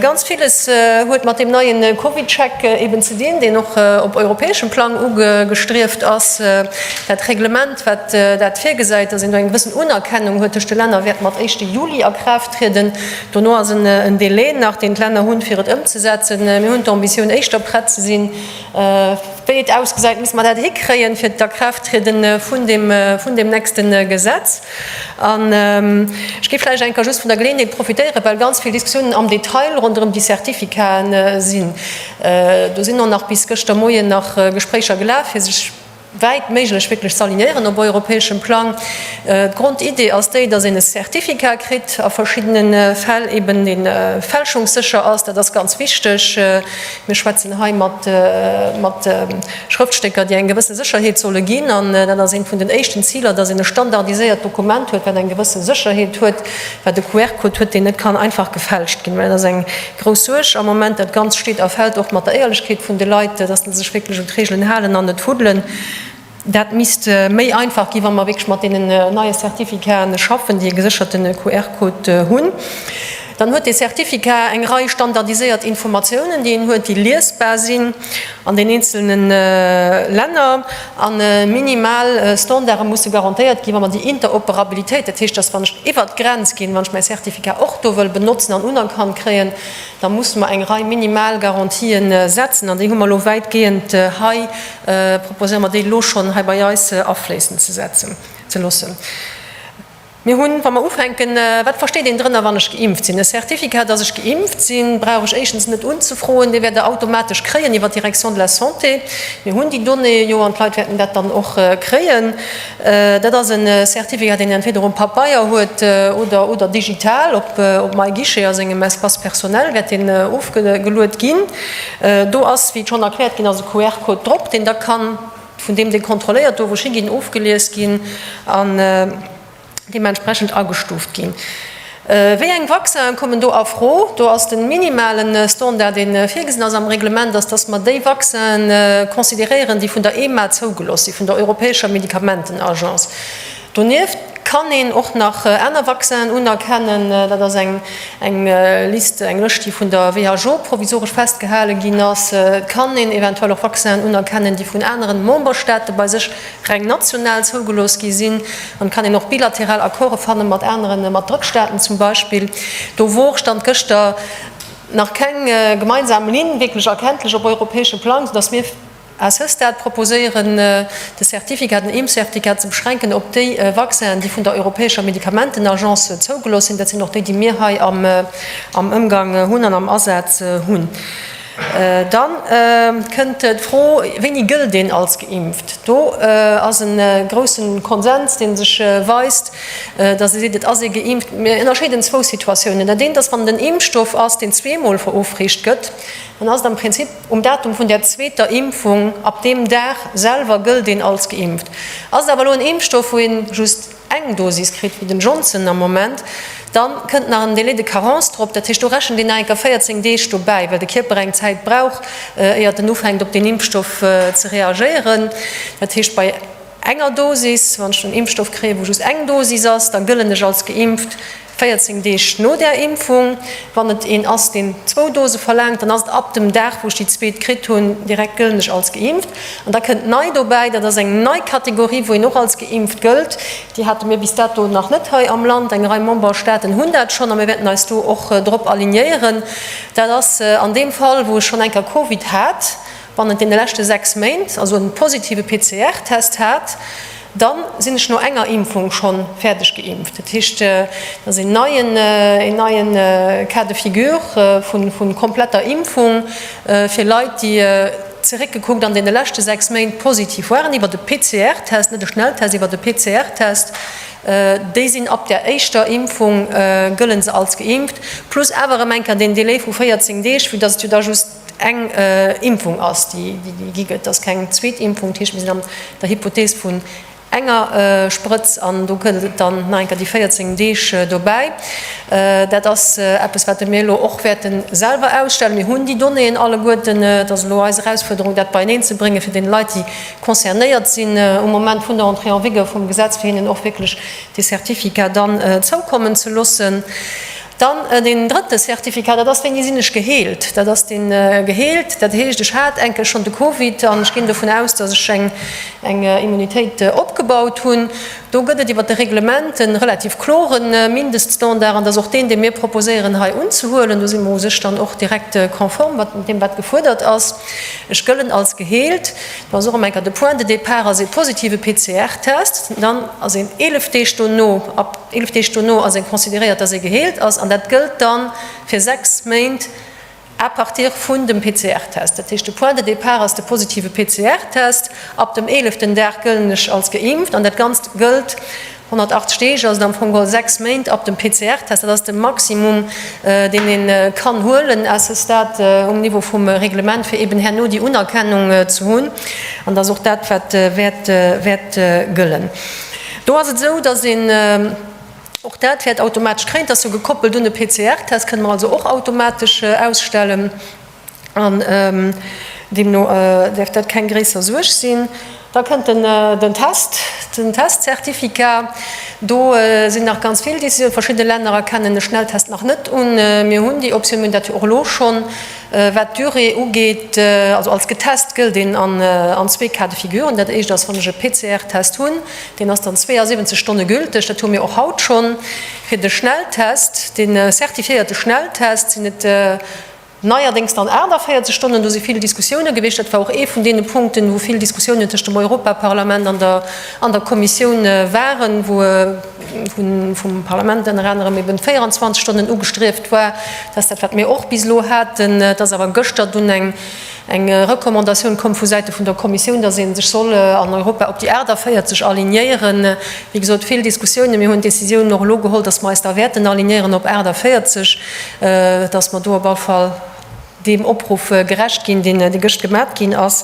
Ganz villes huet mat deem neie CovidCheck eben ze dinn, deen och op europäeschem Plang ugestrieft ass. Dat Reglement, wat dat virgesäit, datt een do eng gewëssen Unerkennung huet tëscht de Länner, wäert mat éischte Juli a Kraaft trieden. Dono ass en Delai nach, deen d'Länner hunn, fir et ëmzesetzen. Mir hunn d'Ambitioun, éischter prett ze sinn. Wéi et ausgesäit, misste mer dat hikréien fir d'Akraafttriede vun deem, vun deem nächste Gesetz. An ech géif vläicht eng Kéier just vun der Geleeënheet profitéieren, well ganz vill Diskussiounen am Detail ronderëm déi Certificaten sinn. Do sinn och nach bis gëschter Moien nach Gespréicher gelaf, fir sech wäit méiglech wierklech z'alignéieren op europäeschem Plang. D'Grondidee ass déi, dass een e Certificat kritt a verschiddene Fäll eben, dee fälschungssécher ass. Dat ass ganz wichteg. Mir schwätzen hei mat Schrëftstécker, déi eng gewësse Sécherheet solle ginn. An dat ass eent vun den éischten Ziler, dass een e standardiséiert Dokument huet, wat eng gewësse Sécherheet huet, wat e QR-Code huet, deen net kann einfach gefälscht ginn. Well dat ass eng grouss Suerg am Moment. Dat Ganzt steet a fält och mat der Éierlechkeet vun de Leit, dass se sech wierklech un d'Reegelen halen an net fuddelen. Dat misst méi einfach ginn, wa mer wierklech mat deenen neie Certificaten schaffen, déi e gesécherte QR-Code hunn. Dann huet dee Certificat eng Rei standardiséiert Informatiounen, déi een huet, déi liesbar sinn an den eenzelne Länner. A minimal Standarde musse garantéiert ginn, wa mer déi Interoperabilitéit, dat heescht, dass wann ech iwwert d'Grenz ginn, wann ech mäi Certificat och do wëll benotzen an unerkannt kréien, da musse mer eng Rei minimal Garantien setzen. An déi hu mer elo wäitgehend hei proposéiere mer déi elo schonn hei bei eis afléissen ze setzen, ze loossen. Mir hunn, wa mer ufänken, wat versteet een drënner, wann ech geimpft sinn? E Certificat, dass ech geimpft sinn, brauch ech éischtens net unzefroen, dee wäert Der automatesch kréien iwwert d'Direction de la Santé. Mir hunn déi Donnéeë jo an d'Leit wäerten dat dann och kréien. Dat ass e Certificat, deen een entweder um Papeier huet oder, oder digital op, op MyGuichet a sengem Espace personnel wäert deen ofgeluet ginn. Do ass, wéi et schonn erkläert ginn ass, e QR-Code drop, deen da kann vun deem, dee kontrolléiert do wou ech higinn, ofgelies ginn an deementsprechend agestuuft ginn. Wéi eng Vaccinen kommen do a Fro? Do ass de minimale Standard, dee virgesinn ass am Reglement, ass, dass mer déi Vaccinen consideréieren, déi vun der EMA zougeloss sinn, vun der Europäescher Medikamentenagence. Donieft. kann een och nach aner Vaccinen unerkennen. Dat ass eng List, eng Lëscht, déi vun der WHO provisoresch festgehale ginn ass. Et kann een eventuell och Vaccinen unerkennen, déi vun aneren Memberstaate bei sech reng national zougelooss gi sinn. An et kann een och bilateral Accorde fanne mat aneren, mat Drëttstaaten zum Beispill. Do wor, Stand gëschter, nach keng gemeinsam Linn wierklech erkenntlech op europäeschem Plang, soudass mir à ce stade proposéieren, de Certificat, den Impfcertificat ze beschränken op déi Vaccinen, déi vun der Europäescher Medikamentenagence zougelooss sinn. Dat sinn och déi, déi mir hei am Ëmgang hunn an am Asaz hunn. Da kënnt d'Fro, Wéini gëllt een als geimpft? Do ass e grousse Konsens, dee sech weist, dass ee seet, et ass ee geimpft. Mir ënnerscheeden zwou Situatiounen. Dat eent ass, wann et en Impfstoff ass, deen zweemol verofreecht gëtt, dann ass et am Prinzip um Datum vun där zweeter Impfung, ab deem Dag selwer gëllt een als geimpft. Ass et awer elo en Impfstoff, wou een just eng Dosis kritt, wéi den Johnson am Moment, da kënnt nach en Délai de carence drop. Dat heescht, do rechent een nach eng Kéier 14 Deeg dobäi, well de Kierper eng Zäit brauch, éiert en ufänkt op deen Impfstoff ze reagéieren. Dat heescht, bei enger Dosis, wann ech en Impfstoff kréien, wou just eng Dosis ass, da gëllen ech als geimpft 14 Deeg no där Impfung. Wann et een ass, deen zwou Dose verlaangt, dann ass et ab dem Dag, wou ech déi zweet kritt hunn, direkt gëllen ech als geimpft. An da kënnt nei dobäi, dat ass eng nei Kategorie, wou een och als geimpft gëllt, déi hate mir bis dato nach net hei am Land. Eng Rei Memberstaaten hunn dat schonn a mir wäerten eis do och drop alignéieren. Dat ass an deem Fall, wou ech schonn eng Kéier Covid hat, Bannent deene leschte 6 Méint, also en positive PCR-Test hat, da sinn ech no enger Impfung scho fäerdeg geimpft. Dat heescht, dat ass een neien, een neien Cas de figure vu kompletter Impfung fir Leit, déi zeréckgekuckt an deene leschte 6 Méint positiv waren iwwert e PCR-Test, net e Schnelltest, iwwert e PCR-Test. Déi sinn ab där éischter Impfung, gëlle se als geimpft, plus awer erëm eng Kéier deen Delai vu 14 Deeg, vue dass et jo da just eng Impfung ass, déi gi gëtt. Et ass keng zweet Impfung. Dat heescht, mir sinn an der Hypothees vun enger Sprëtz an do gëtt et dann nach eng Kéier déi 14 Deeg dobäi. Dat ass eppes, wat mir elo och wäerte selwer ausstellen. Mir hunn déi Donnéeën alleguerten. Et ass elo eis Erausfuerderung, dat beieneen ze bréngen, fir deene Leit, déi concernéiert sinn um Moment vun der Entrée en vigueur vum Gesetz, fir hinnen och wierklech dee Certificat dann zoukommen ze loossen. Dann deen drëtte Certificat, dat ass, Wéini sinn ech geheelt? Dat ass dee geheelt, dat heescht, ech hat eng Kéier schonn de Covid an ech ginn dovun aus, datt ech eng eng Immunitéit opgebaut hunn. Do gëtt et iwwert de Reglement e relativ klore Mindeststandard an dat ass och deen, dee mir proposéieren hei unzehuelen. Do si mer u sech dann och direkt konform mat deem, wat gefuerdert ass. Ech gëllen als geheelt. Do ass och ëm eng Kéier de Point de départ ass ee positive PCR-Test. Dann ass een 11 Deeg dono, ab 11 Deeg dono ass ee consideréiert, dass ee geheelt ass an dat gëllt dann fir 6 Méint à partir vun dem PCR-Test. Dat heescht, de Point de départ ass de positive PCR-Test. Ab dem eeleften Dag gëllen ech als geimpft an dat Ganzt gëllt 180 Deeg, also am Fong geholl 6 Méint ab dem PCR-Test. Dat ass de Maximum, deen ee kann huelen à ce stade um Niveau vum Reglement, fir eben herno déi Unerkennung ze hunn. An dat ass och dat, wat wäert wäert gëllen. Do ass et esou, dass een och dat wäert automatesch kréien. Dat ass jo gekoppelt un e PCR-Test, kënne mer also och automatesch ausstellen. An deemno däerf dat keng gréisser Suerg sinn. Da kënnt den Test, den Testcertificat. Do sinn nach ganz vill Décisionen. Verschidde Länner erkennen e Schnelltest nach net un. Mir hunn déi Optioun, mir hunn dat jo och elo schonn. Wat d'Durée ugeet, also als getest gëllt een an zwee Cas de figuren. Dat éischt ass, wann ech e PCR-Test hunn, deen ass dann 72 Stonne gülteg, dat hu mir och haut schonn. Fir de Schnelltest, dee certifiéierte Schnelltest, sinn et neierdéngs dann 48 Stonnen. Do si vill Diskussioune gewiescht. Dat war och ee vun deene Punkten, wou vill Diskussiounen tëscht dem Europaparlament an der an der Kommissioun waren, wou vum Parlament ënner anerem eben 24 Stonnen ugestrieft war. Dat ass dat, wat mir och bis elo haten. Et ass awer gëschter dunn eng eng Recommandatioun komm vu Säite vun der Kommissioun, dass ee sech soll an Europa op déi 48 alignéieren. Wéi gesot, vill Diskussiounen. Mir hunn d'Décisioun och elo geholl, dass mer eis da wäerten alignéieren op 48, dass mer do op all Fall deem Opruff gerecht ginn, deen gëscht gemat ginn ass.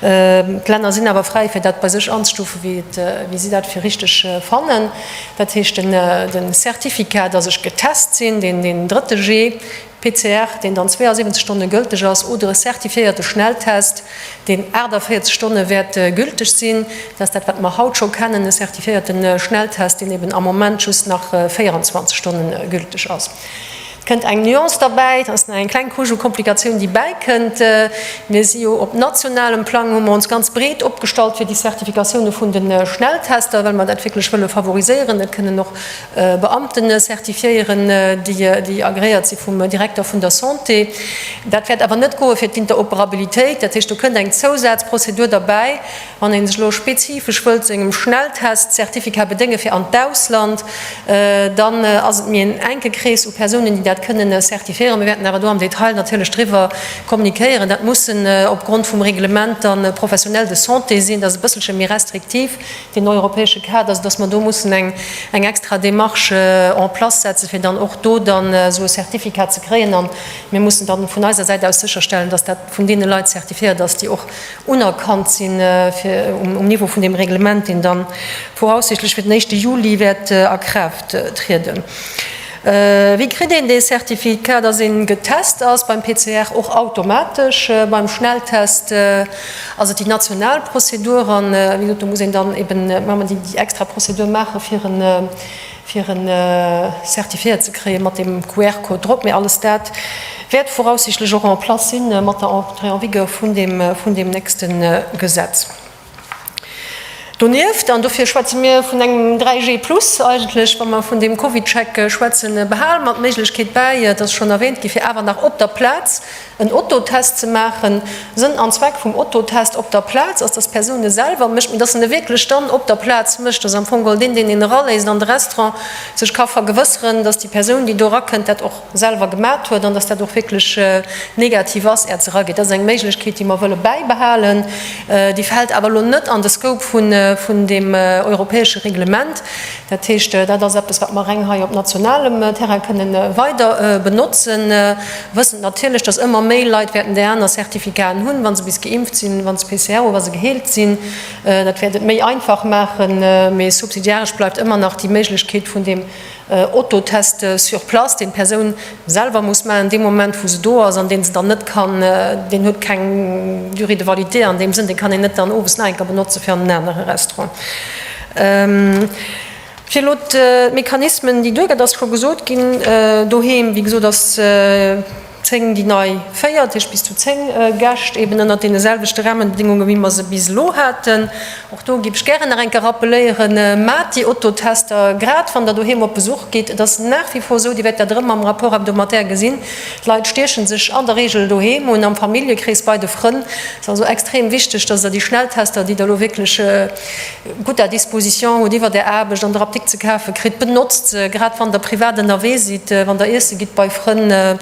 D'Länner sinn awer fräi, fir dat bei sech anzestufen, wéi si dat fir richteg fannen. Dat heescht, de Certificat, dass ech getest sinn, deen drëtte G. PCR, deen dann 72 Stonne gülteg ass, oder e certifiéierte Schnelltest, deen 48 Stonne wäert gülteg sinn. Dat ass dat, wat mer haut scho kennen, e certifiéierte Schnelltest, deen eben am Moment just nach 24 Stonne gülteg ass. Et kënnt eng Nuance derbäi, dat ass nach eng kleng Couche u Komplikatioun, déi bäikënnt. Mir si jo op nationalem Plang, hu mer ons ganz breet opgestallt fir déi Certificatioune vun de Schnelltester, well mer dat wierklech wëlle favoriséieren. Et kënnen och Beamten certifiéieren, déi agréiert si vum Direkter vun der Santé. Dat wäert awer net goe fir d'Interoperabilitéit. Dat heescht, do kënnt eng Zousazprozedur derbäi, wann ee sech elo spezifesch wëllt sengem Schnelltest-Certificat bedénge fir an d'Ausland, dann ass et méi en enke Krees u Persounen, déi dat kënnen certifiéieren. Mir wäerten awer do am Detail natierlech driwwer kommunikéieren. Dat mussen opgrond vum Reglement dann Professionnels de santé sinn. Dat ass e bësselche méi restriktiv. deen europäesche Kader, soudass mer do mussen eng eng extra Démarche en place setzen, fir dann och do dann esou e Certificat ze kréien. A mir mussen dann vun eiser Säit aus sécherstellen, dass dat vun deene Leit zertifiéiert ass, déi och unerkannt sinn, fir um Niveau vun deem Reglement, deen dann voraussichtlech fir den éischte Juli wäert a Kraaft trieden. Wéi kritt een dee Certificat, dass een getest ass? Beim PCR och automatesch. Beim Schnelltest ass et déi national Prozedur an, wéi gesot, do muss een dann eben déi extra Prozedur maache fir en fir en certifiéiert ze kréie mat deem QR-Code drop. Mee alles dat wäert voraussichtlech och en place sinn mat der Entrée en vigueur vun deem vun deem nächste Gesetz. Donieft, an dofir schwätze mir vun engem 3G plus eigentlech, wa mer vun deem CovidCheck schwätzen, behale mer d'Méiglechkeet bäi, et ass schonn erwähnt gi fir awer nach op der Plaz en Autotest ze maachen. Sënn an Zweck vum Autotest op der Plaz ass, dass d'Persoun e selwer mécht, mee dass en e wierklech dann op der Plaz mécht, dass am Fong geholl deen, deen een eraléisst an de Restaurant, sech ka vergewësseren, dass déi Persoun, déi do erakënnt, dat och selwer gemat huet an dass dat och wierklech negativ ass, äert se erageet. Dat ass eng Méiglechkeet, déi mer wëlle bäibehalen. Déi fält awer elo net an de Scope vun deem europäesche Reglement. Dat heescht, dat ass eppes, wat mer reng hei op nationalem Terrain kënnen weider benotzen, wëssend natierlech, dass ëmmer méi Leit wäerten déi aner Certificaten hunn, wa se bis geimpft sinn, wa se PCR hunn, wa se geheelt sinn. Dat wäert et méi einfach maachen, mee subsidiaresch bleift ëmmer nach déi Méiglechkeet vun deem Autotest sur place, deen d'Persoun selwer muss maachen, dee Moment wou se do ass an deen se dann net kann, deen huet keng Durée de validité an deem Sënn, dee kann een net dann owes nach eng Kéier benotze fir an en anere Restaurant. Fir elo d'Mechanismen, déi duergëtt, ass scho gesot ginn, doheem, wéi gesot, ass 10 déi nei 4, dat heescht bis zu 10 Gäscht, eben ënnert deene selwechte Rahmenbedingungen, wéi mer se bis elo haten. Och do géif ech gären nach eng Kéier rappeléieren, Maacht déi Autotester, grad wann Der doheem op Besuch gitt. Et ass nach wie vor esou, Dir wäert dat erëm am Rapport hebdomadaire gesinn, d'Leit stieche sech an der Regel doheem un, am Familljekrees, bei de Frënn. Et ass also extrem wichteg, dass Der déi Schnelltester, déi Der elo wierklech gutt à disposition hutt, iwwert Är Aarbecht an der Apdikt ze kafe kritt, benotzt se, grad wann Der privat ënnerwee sidd, wann Der iesse gitt bei Frënn.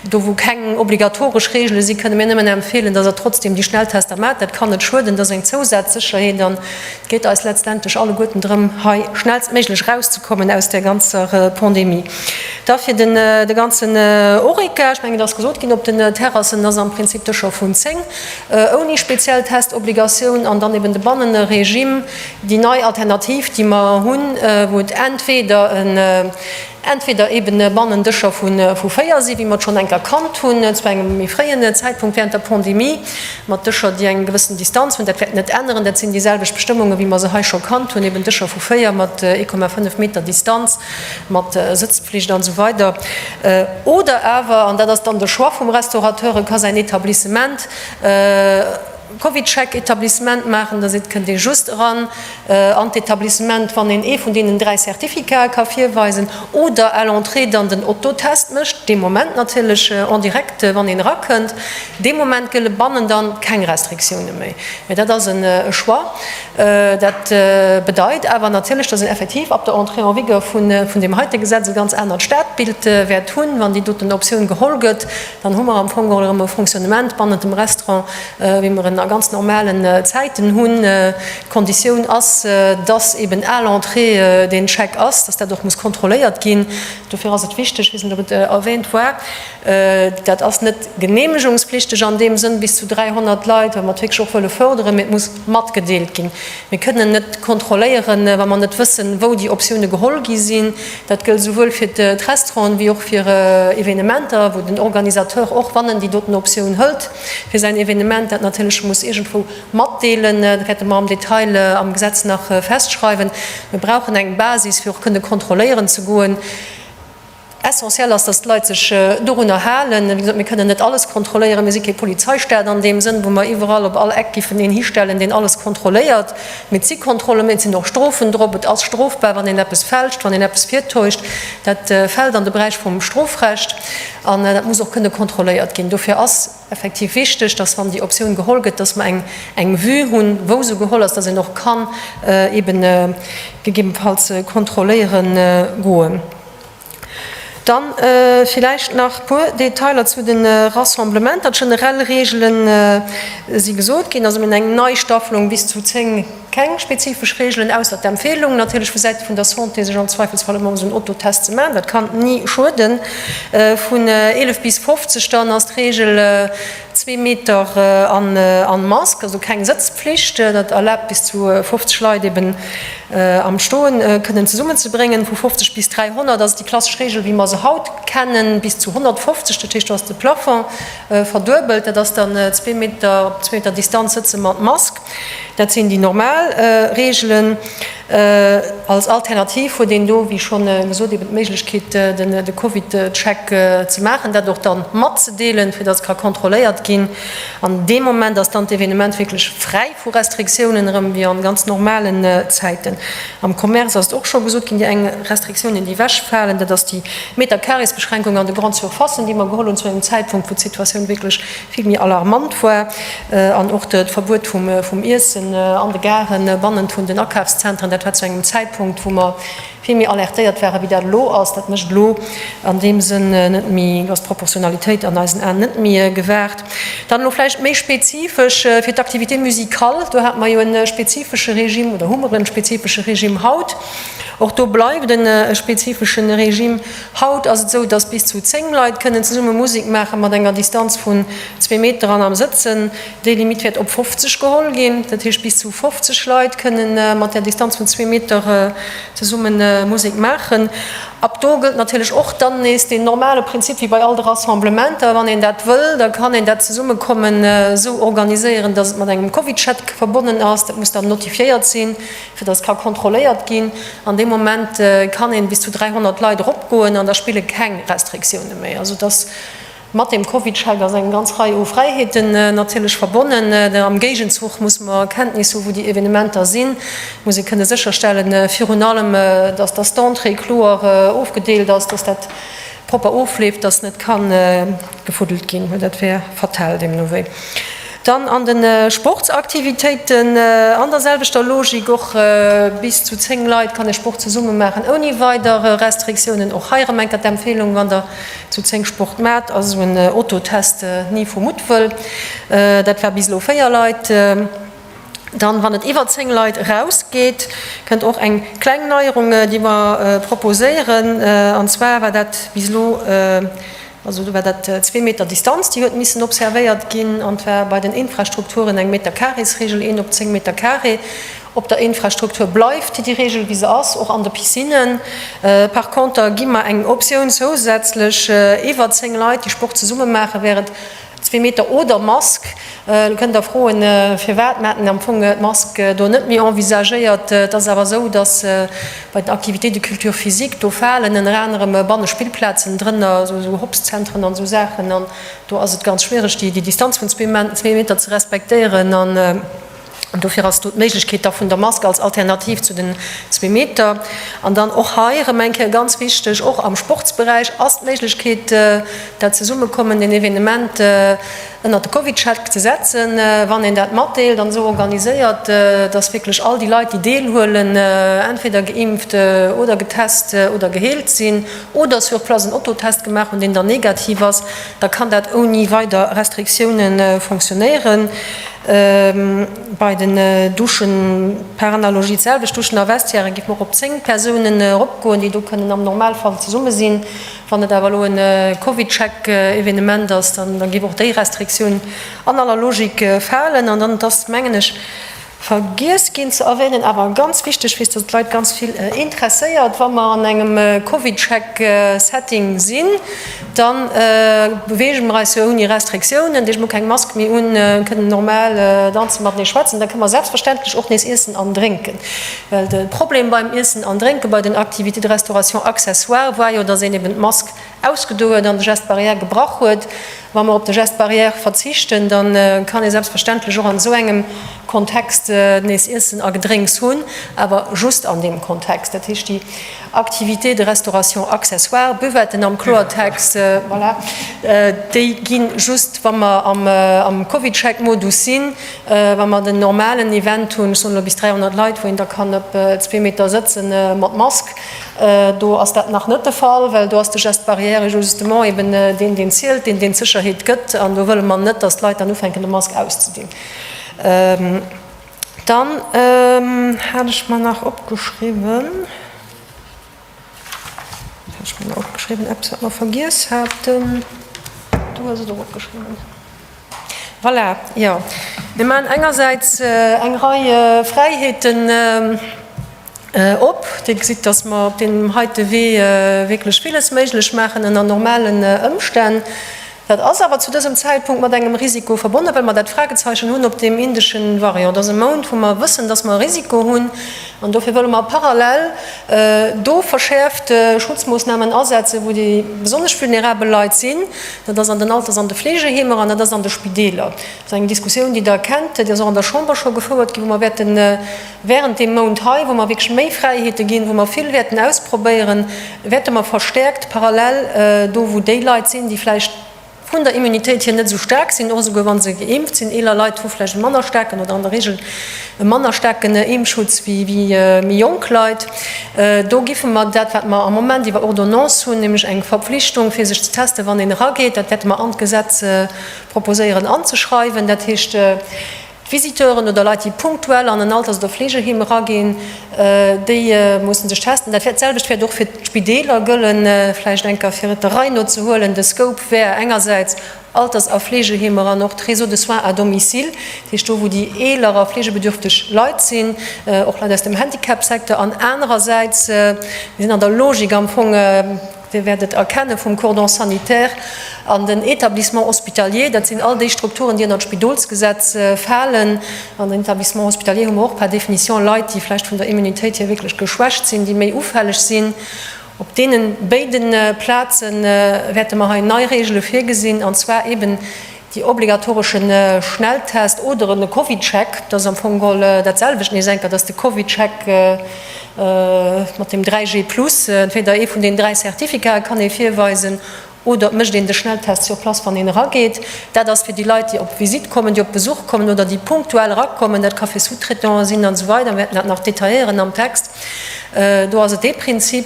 Do wou keng obligatoresch Reegele sinn, kënne mir nëmmen empfeelen, dass Der trotzdeem déi Schnelltester maacht. Dat kann net schueden, dat ass eng Zousazsécherheet an et geet eis letztendlech alleguerten drëm, hei schnellstméiglech erauszekommen aus där ganzer Pandemie. Da fir den de ganzen Horeca, ech mengen et ass gesot ginn, op den Terrassen ass am Prinzip Dëscher vun 10 ouni speziell Testobligatioun an dann eben de Banneregime, déi nei Alternativ, déi mer hunn, wou et entweder en entweder eben Bannendëscher vu 4 sinn, wéi mer et schonn eng Kéier kannt hunn zu engem méi fréien Zäitpunkt während der Pandemie, mat Dëscher, déi eng gewëssen Distanz hunn. Dat wäert net änneren, dat sinn déi selwecht Bestëmmungen, wéi mer se hei scho kannt hunn, eben Dëscher vu 4 mat 1,5 Meter Distanz, mat Sëtzpflicht an esou weider. Oder awer, an dat ass dann de Choix vum Restaurateur, e ka säin Etablissement, CovidCheck-Etablissement maachen, da seet, kënnt ee just eran an d'Etablissement, wann een ee vun deenen 3 Certificate ka virweisen oder à l'entrée dann den Autotest mécht, dee Moment natierlech en direct, wann een erakënnt. Dee Moment gëlle bannen dann keng Restriktioune méi. Mä dat ass e Choix. Dat bedeit awer natierlech, dass een effektiv ab der Entrée en vigueur vun deem heite Gesetz e ganz anert Stadbild wäert hunn, wann déi doten Optioun geholl gëtt. Dann hu mer am Fong geholl erëm e Fonctionnement bannent dem Restaurant, wéi mer en. a ganz normalen Zäiten hunn. D'Konditioun ass, dass eben à l'entrée deen Check ass, dass dat och muss kontrolléiert ginn. Dofir ass et wichteg, ech weess net, ob et erwähnt war, dat ass net genehmegungspflichteg an deem Sënn bis zu 300 Leit, well mer et wierklech och wëlle förderen, mee et muss matgedeelt ginn. Mir kënnen net kontrolléieren, wa mer net wëssen, wou déi Optioune geholl gi sinn. Dat gëllt esouwuel fir d'Restauranten wéi och fir Evenementer, wou den Organisateur och, wann en déi doten Optioun hëlt fir säin Evenement, dat natierlech muss iergendwou matdeelen. Dat wäerte mer am Detail am Gesetz nach festschreiwen. Mir brauchen eng Basis, fir och kënne kontrolléieren ze goen. Essentiel ass, dass d'Leit sech dorunner halen. Wéi gesot, mir kënnen net alles kontrolléieren. Mir si kee Polizeistaat an deem Sënn, wou mer iwwerall op all Eck giffen een histellen, deen alles kontrolléiert. Mee et si Kontrollen, mee et sinn och Strofen drop. Et ass strofbar, wann een eppes fälscht, wann een eppes virtäuscht. Dat fält an de Beräich vum Strofrecht an dat muss och kënne kontrolléiert ginn. Dofir ass effektiv wichteg, dass, wann déi Optioun geholl gëtt, dass mer eng eng Vue hunn, wou se geholl ass, dass een och kann eeben gegebenfalls kontrolléiere goen. Dann villäicht nach e puer Detailer zu de Rassemblementer. D'generell Reegele si gesot ginn. Also mir hunn eng nei Staffelung bis zu 10, keng spezifesch Reegelen, ausser d'Empfehlung natierlech vu Säite vun der Santé, sech am Zweifelsfall ëmmer esou en Autotest ze maachen. Dat kann ni schueden. Vun 11 bis 50 dann ass d'Reegel zwee Meter an Mask, also keng Sëtzpflicht. Dat erlaabt bis zu 50 Leit eben am Stoen kënnen zesummenzebréngen. Vu 50 bis 300 ass et déi klassesch Reegel, wéi mer se haut kennen, bis zu 150, dat heescht do ass de Plafond verduebelt. Dat ass dann zwee Meter, op zwee Meter Distanz sëtze mat Mask. Dat sinn déi normal Reegelen. Als Alternativ huet een do, wéi scho gesot, eben d'Méiglechkeet, de Covid-Check ze maachen, dat och da matzedeelen, fir datt ka kontrolléiert ginn. An dee Moment ass dann d'Evenement wierklech fräi vu Restriktiounen, erëm wéi a ganz normalen Zäiten. Am Commerce ass et och scho gesot ginn, déi eng Restriktiounen, déi ewechfalen, dat ass déi Meterkarésbeschränkung an de Grande-surfacen, déi mer geholl hunn zu engem Zäitpunkt, wou d'Situatioun wierklech vill méi alarmant war, an och d'Verbuet vum Iessen an de Garen bannent vun den Akafszentren, dat war zu engem Zäitpunkt, wou mer vill méi alertéiert waren, wéi dat elo ass. Dat mécht elo an deem Sënn net méi, do ass d'Proportionalitéit an eisen Aen net méi gewahrt. Dann elo vläicht méi spezifesch fir d'Activité musicale, do hate mer jo e spezifesche Regime oder hu mer e spezifesche Regime haut. Och do bleift e spezifesche Regime. Haut ass et esou, dass bis zu 10 Leit kënnen zesumme Musek maache mat enger Distanz vun zwee Meter an am Sëtzen. Déi Limitt wäert op 50 geholl ginn. Dat heescht, bis zu 50 Leit kënne mat där Distanz vun zwee Meter zesumme Musek maachen. Ab do gëllt natierlech och dann nees deen normale Prinzip wéi bei all de Rassemblementer. Wann een dat wëll, da kann een dat Zesummekommen esou organiséieren, dass et mat engem CovidCheck verbonnen ass. Dat muss dann notifiéiert sinn. fir dass ka kontrolléiert ginn. An deem Moment kann een bis zu 300 Leit eropgoen an da spille keng Restriktioune méi. Also dass mat deem CovidCheck ass eng ganz Rei u Fräiheeten natierlech verbonnen. Am Géigenzuch muss mer Kenntnis hu wou déi Evenementer sinn, muss ee kënne sécherstellen, virun allem dass dass d'Entrée kloer ofgedeelt ass, dass dat propper ofleeft, dass net ka gefuddelt ginn, well dat wär fatal deemno wéi. Dann an de Sportsaktivitéiten an der selwechter Logik, och bis zu 10 Leit kann ee Sport zesumme maachen ouni weider Restriktiounen. Och hei erëm eng Kéier d'Empfehlung, wann der zu 10 Sport maacht, ass esou en Autotest ni vu Muttwëll. Dat war bis elo 4 Leit. Dann, wann et iwwer 10 Leit erausgeet, kënnt och eng kleng Neierung, déi mer proposéieren. An zwar war dat bis elo, also do war dat zwee Meter Distanz, déi huet missen observéiert ginn, an war bei den Infrastrukturen eng Meterkarésregel, een op 10 Meter carré. Op der Infrastruktur bleift déi Regel, wéi se ass, och an de Piscinnen. Par conter gi mer eng Optioun zousätzlech, iwwer 10 Leit, déi Sport zesumme maachen, wär et Zwee Meter oder Mask. Elo kënnt Der froen, firwat. Mir haten am Fong d'Mask do net méi envisagéiert. Et ass awer esou, datt bei den Activités de culture physique, do falen ënner anerem banne Spillplazen drënner, esou Hoppszentren an esou Saachen. An do ass et ganz schwiereg, déi Distanz vun zwee Meter ze respektéieren. An dofir ass do d'Méiglechkeet da vun der Mask als Alternativ zu den zwee Meter. An dann och hei erëm eng Kéier ganz wichteg, och am Sportsberäich ass d'Méiglechkeet, dat Zesummekommen, den Evenement ënnert de CovidCheck ze setzen, wann een dat matdeelt an esou organiséiert, dass wierklech all déi Leit, déi deelhuelen, entweder geimpft oder getest oder geheelt sinn oder sur place en Autotest gemaach hunn, deen dann negativ ass, da kann dat ouni weider Restriktiounen fonctionnéieren. Bei den Duschen par analogie d'selwecht, Duschen a Vestiairen, géife mer och op 10 Persounen eropgoen, déi do kënnen am Normalfall zesumme sinn. Wann et awer elo e CovidCheck-Evenement ass, da géif och déi Restriktioun an aller Logik falen. An dann, et ass, mengen ech, Vergiess ginn ze erwähnen, awer ganz wichteg, weess dass et d'Leit ganz vill interesséiert, wa mer an engem CovidCheck-Setting sinn, da beweege mer eis jo ouni Restriktiounen, deeg mer keng Mask méi un, kënnen normal danzen, matenee schwätzen, da kënne mer selbstverständlech och nees iessen an drénken. Well de Problem beim Iessen an Drénken, bei den Activités de restauration accessoires war jo, dass een eben d'Mask ausgedo huet an de Geste barrière gebrach huet. Wa mer op de Geste barrière verzichten, da kann ee selbstverständlech och an esou engem Kontext nees Iessen a Gedrénks hunn, awer just an deem Kontext. Dat heescht, déi Activités de restauration accessoires, Buvetten am Kloertext, voilà, déi gi just, wa mer am CovidCheck-Modus sinn. Wa mer den normalen Event hunn, ech soen elo bis 300 Leit, wou een da kann op zwee Meter sëtzen mat Mask, Do ass dat nach net de Fall, well do ass de Geste barrière justement eben deen, deen zielt, deen, deen d'Sécherheet gëtt. An do wëlle mer net, dass d'Leit dann ufänken, de Mask auszedinn. Dann hat ech mer nach opgeschriwwen, hat ech mer nach opgeschriwwen, eppes, wat mer vergiess haten. Du hues et och opgeschriwwen. Voilà, jo. Mir maachen engersäits eng Rei Fräiheeten op. Dir gesitt, dass mer op deem heite Wee wierklech villes méiglech maachen ënner normalen Ëmstänn. Dat ass awer zu dësem Zäitpunkt mat engem Risiko verbonnen, well mer dat Fragezeichen hunn op deem indeschen Variant. Dat ass e Mount, wou mer wëssen, dass mer e Risiko hunn. An dofir wëlle mer parallel do verschäerft Schutzmoossnamen asetzen, wou déi besonnesch vulnerabel Leit sinn. Dat ass an den Alters an de Fleegeheemer an dat ass an de Spideeler. Dat ass eng Diskussioun, déi Der kennt, déi ass och an der Chamber scho gefouert ginn, wou mer wäerten Während deem Mount hei, wou mer wierklech méi Fräiheete ginn, wou mer vill wäerten ausprobéieren, wäerte mer verstäerkt parallel do, wou déi Leit sinn, déi vläicht vun der Immunitéit hier net esou staark sinn, och esouguer wa se geimpft sinn, eeler Leit hu vläicht e manner staarken oder an der Regel e manner staarken Impfschutz wéi méi jonk Leit, do giffe mer dat, wat mer am Moment iwwer Ordonnance hunn, nämlech eng Verpflichtung, fir sech ze testen, wann een erageet, dat wäerte mer an d'Gesetz proposéieren anzeschreiwen. Dat heescht, D'Visiteuren oder Leit, déi punktuell an en Alters oder Fleegeheem eraginn, déi mussen sech testen. Dat selwecht wäert och fir d'Spideeler gëllen. Vläicht eng Kéier, fir et der Rei no ze huelen, De Scope wär engersäits Alters a Fleegeheemer an och d'Réseaux de soins à domicile, dat heescht do, wou déi eeler a fleegebedürfteg Leit sinn, och Leit aus dem Handicapsecteur, an anerersäits, mir sinn an der Logik am Fong, Dir wäert et erkenne vum Cordon sanitaire an den Établissements hospitaliers, dat sinn all déi Strukturen, déi ënnert d'Spidolsgesetz falen. An den Établissements hospitaliers hu mer och par définition Leit, déi vläicht vun der Immunitéit hier wierklech geschwächt sinn, déi méi ufälleg sinn. Op deene béide Plaze wäerte mer hei nei Regele virgesinn, an zwar eeben déi obligatoresche Schnelltest oder en CovidCheck, dat ass am Fong geholl dat selwecht, nees enker, dass de CovidCheck mat dem 3G plus, entweder ee vun deenen 3 Certificaten kann ee virweisen oder et mécht een de Schnelltest sur place, wann een erageet. Dat ass fir déi Leit, déi op Visitt kommen, déi op Besuch kommen oder déi punktuell erakommen. Dat ka fir Sous-traitanten sinn an esou weider. Mir wäerten dat nach detailléieren am Text. Do ass et dee Prinzip.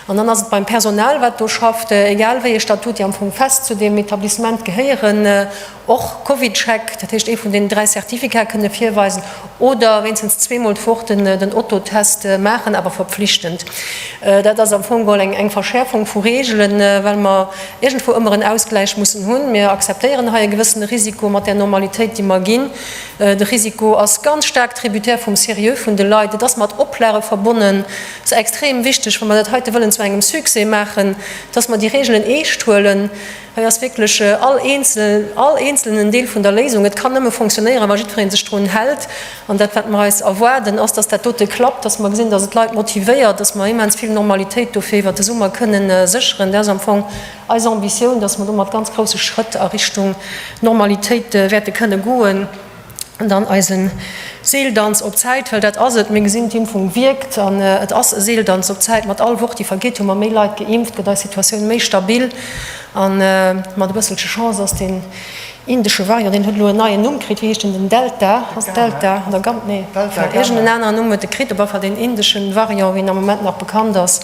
An dann ass et beim Personal, wat do schafft, egal wéi ee Statut, déi am Fong fest zu deem Etablissement gehéieren, och CovidCheck, dat heescht ee vun deenen 3 Certificate kënne virweisen oder wéinstens zweemol d'Woch den Autotest maachen, awer verpflichtend. Dat ass am Fong geholl eng Verschäerfung vu Reegelen, well mer iergendwou ëmmer en Ausgläich mussen hunn. Mir akzeptéieren hei e gewëssene Risiko mat där Normalitéit, déi mer ginn. De Risiko ass ganz staark tributaire vum Seriö vun de Leit. Et ass mat Oplage verbonnen. Et ass extrem wichteg, wa mer dat heite wëllen zu engem Succès maachen, dass mer déi Reegelen eescht huelen. Hei ass wierklech all eenzel, all eenzelnen Deel vun der Léisung. Et kann nëmme fonctionnéieren, wa jiddweree sech drun hält. An dat, wat mer eis erwaarden, ass, dass dat dote klappt, dass mer gesinn, dass et d'Leit motivéiert, dass mer immens vill Normalitéit dofir iwwert de Summer kënnen sécheren. Dat ass am Fong eis Ambitioun, dass mer do mat ganz grousse Schrëtt a Richtung Normalitéit wäerte kënne goen. An dann eise Seeldanz op Zäit, well dat ass et, mir gesinn, d'Impfung wierkt an et ass e Seeldanz op Zäit. Mat all Woch, déi vergeet, hu mer méi Leit geimpft, gëtt eis Situatioun méi stabil a mat e bësselche Chance ass deen indesche Variant, deen huet elo en neien Numm kritt, wéi heescht en, den Delta, ass et Delta oder Gam, nee, iergend en aneren Numm huet e kritt, op alle Fall deen indeschen Variant, wéi en am Moment nach bekannt ass.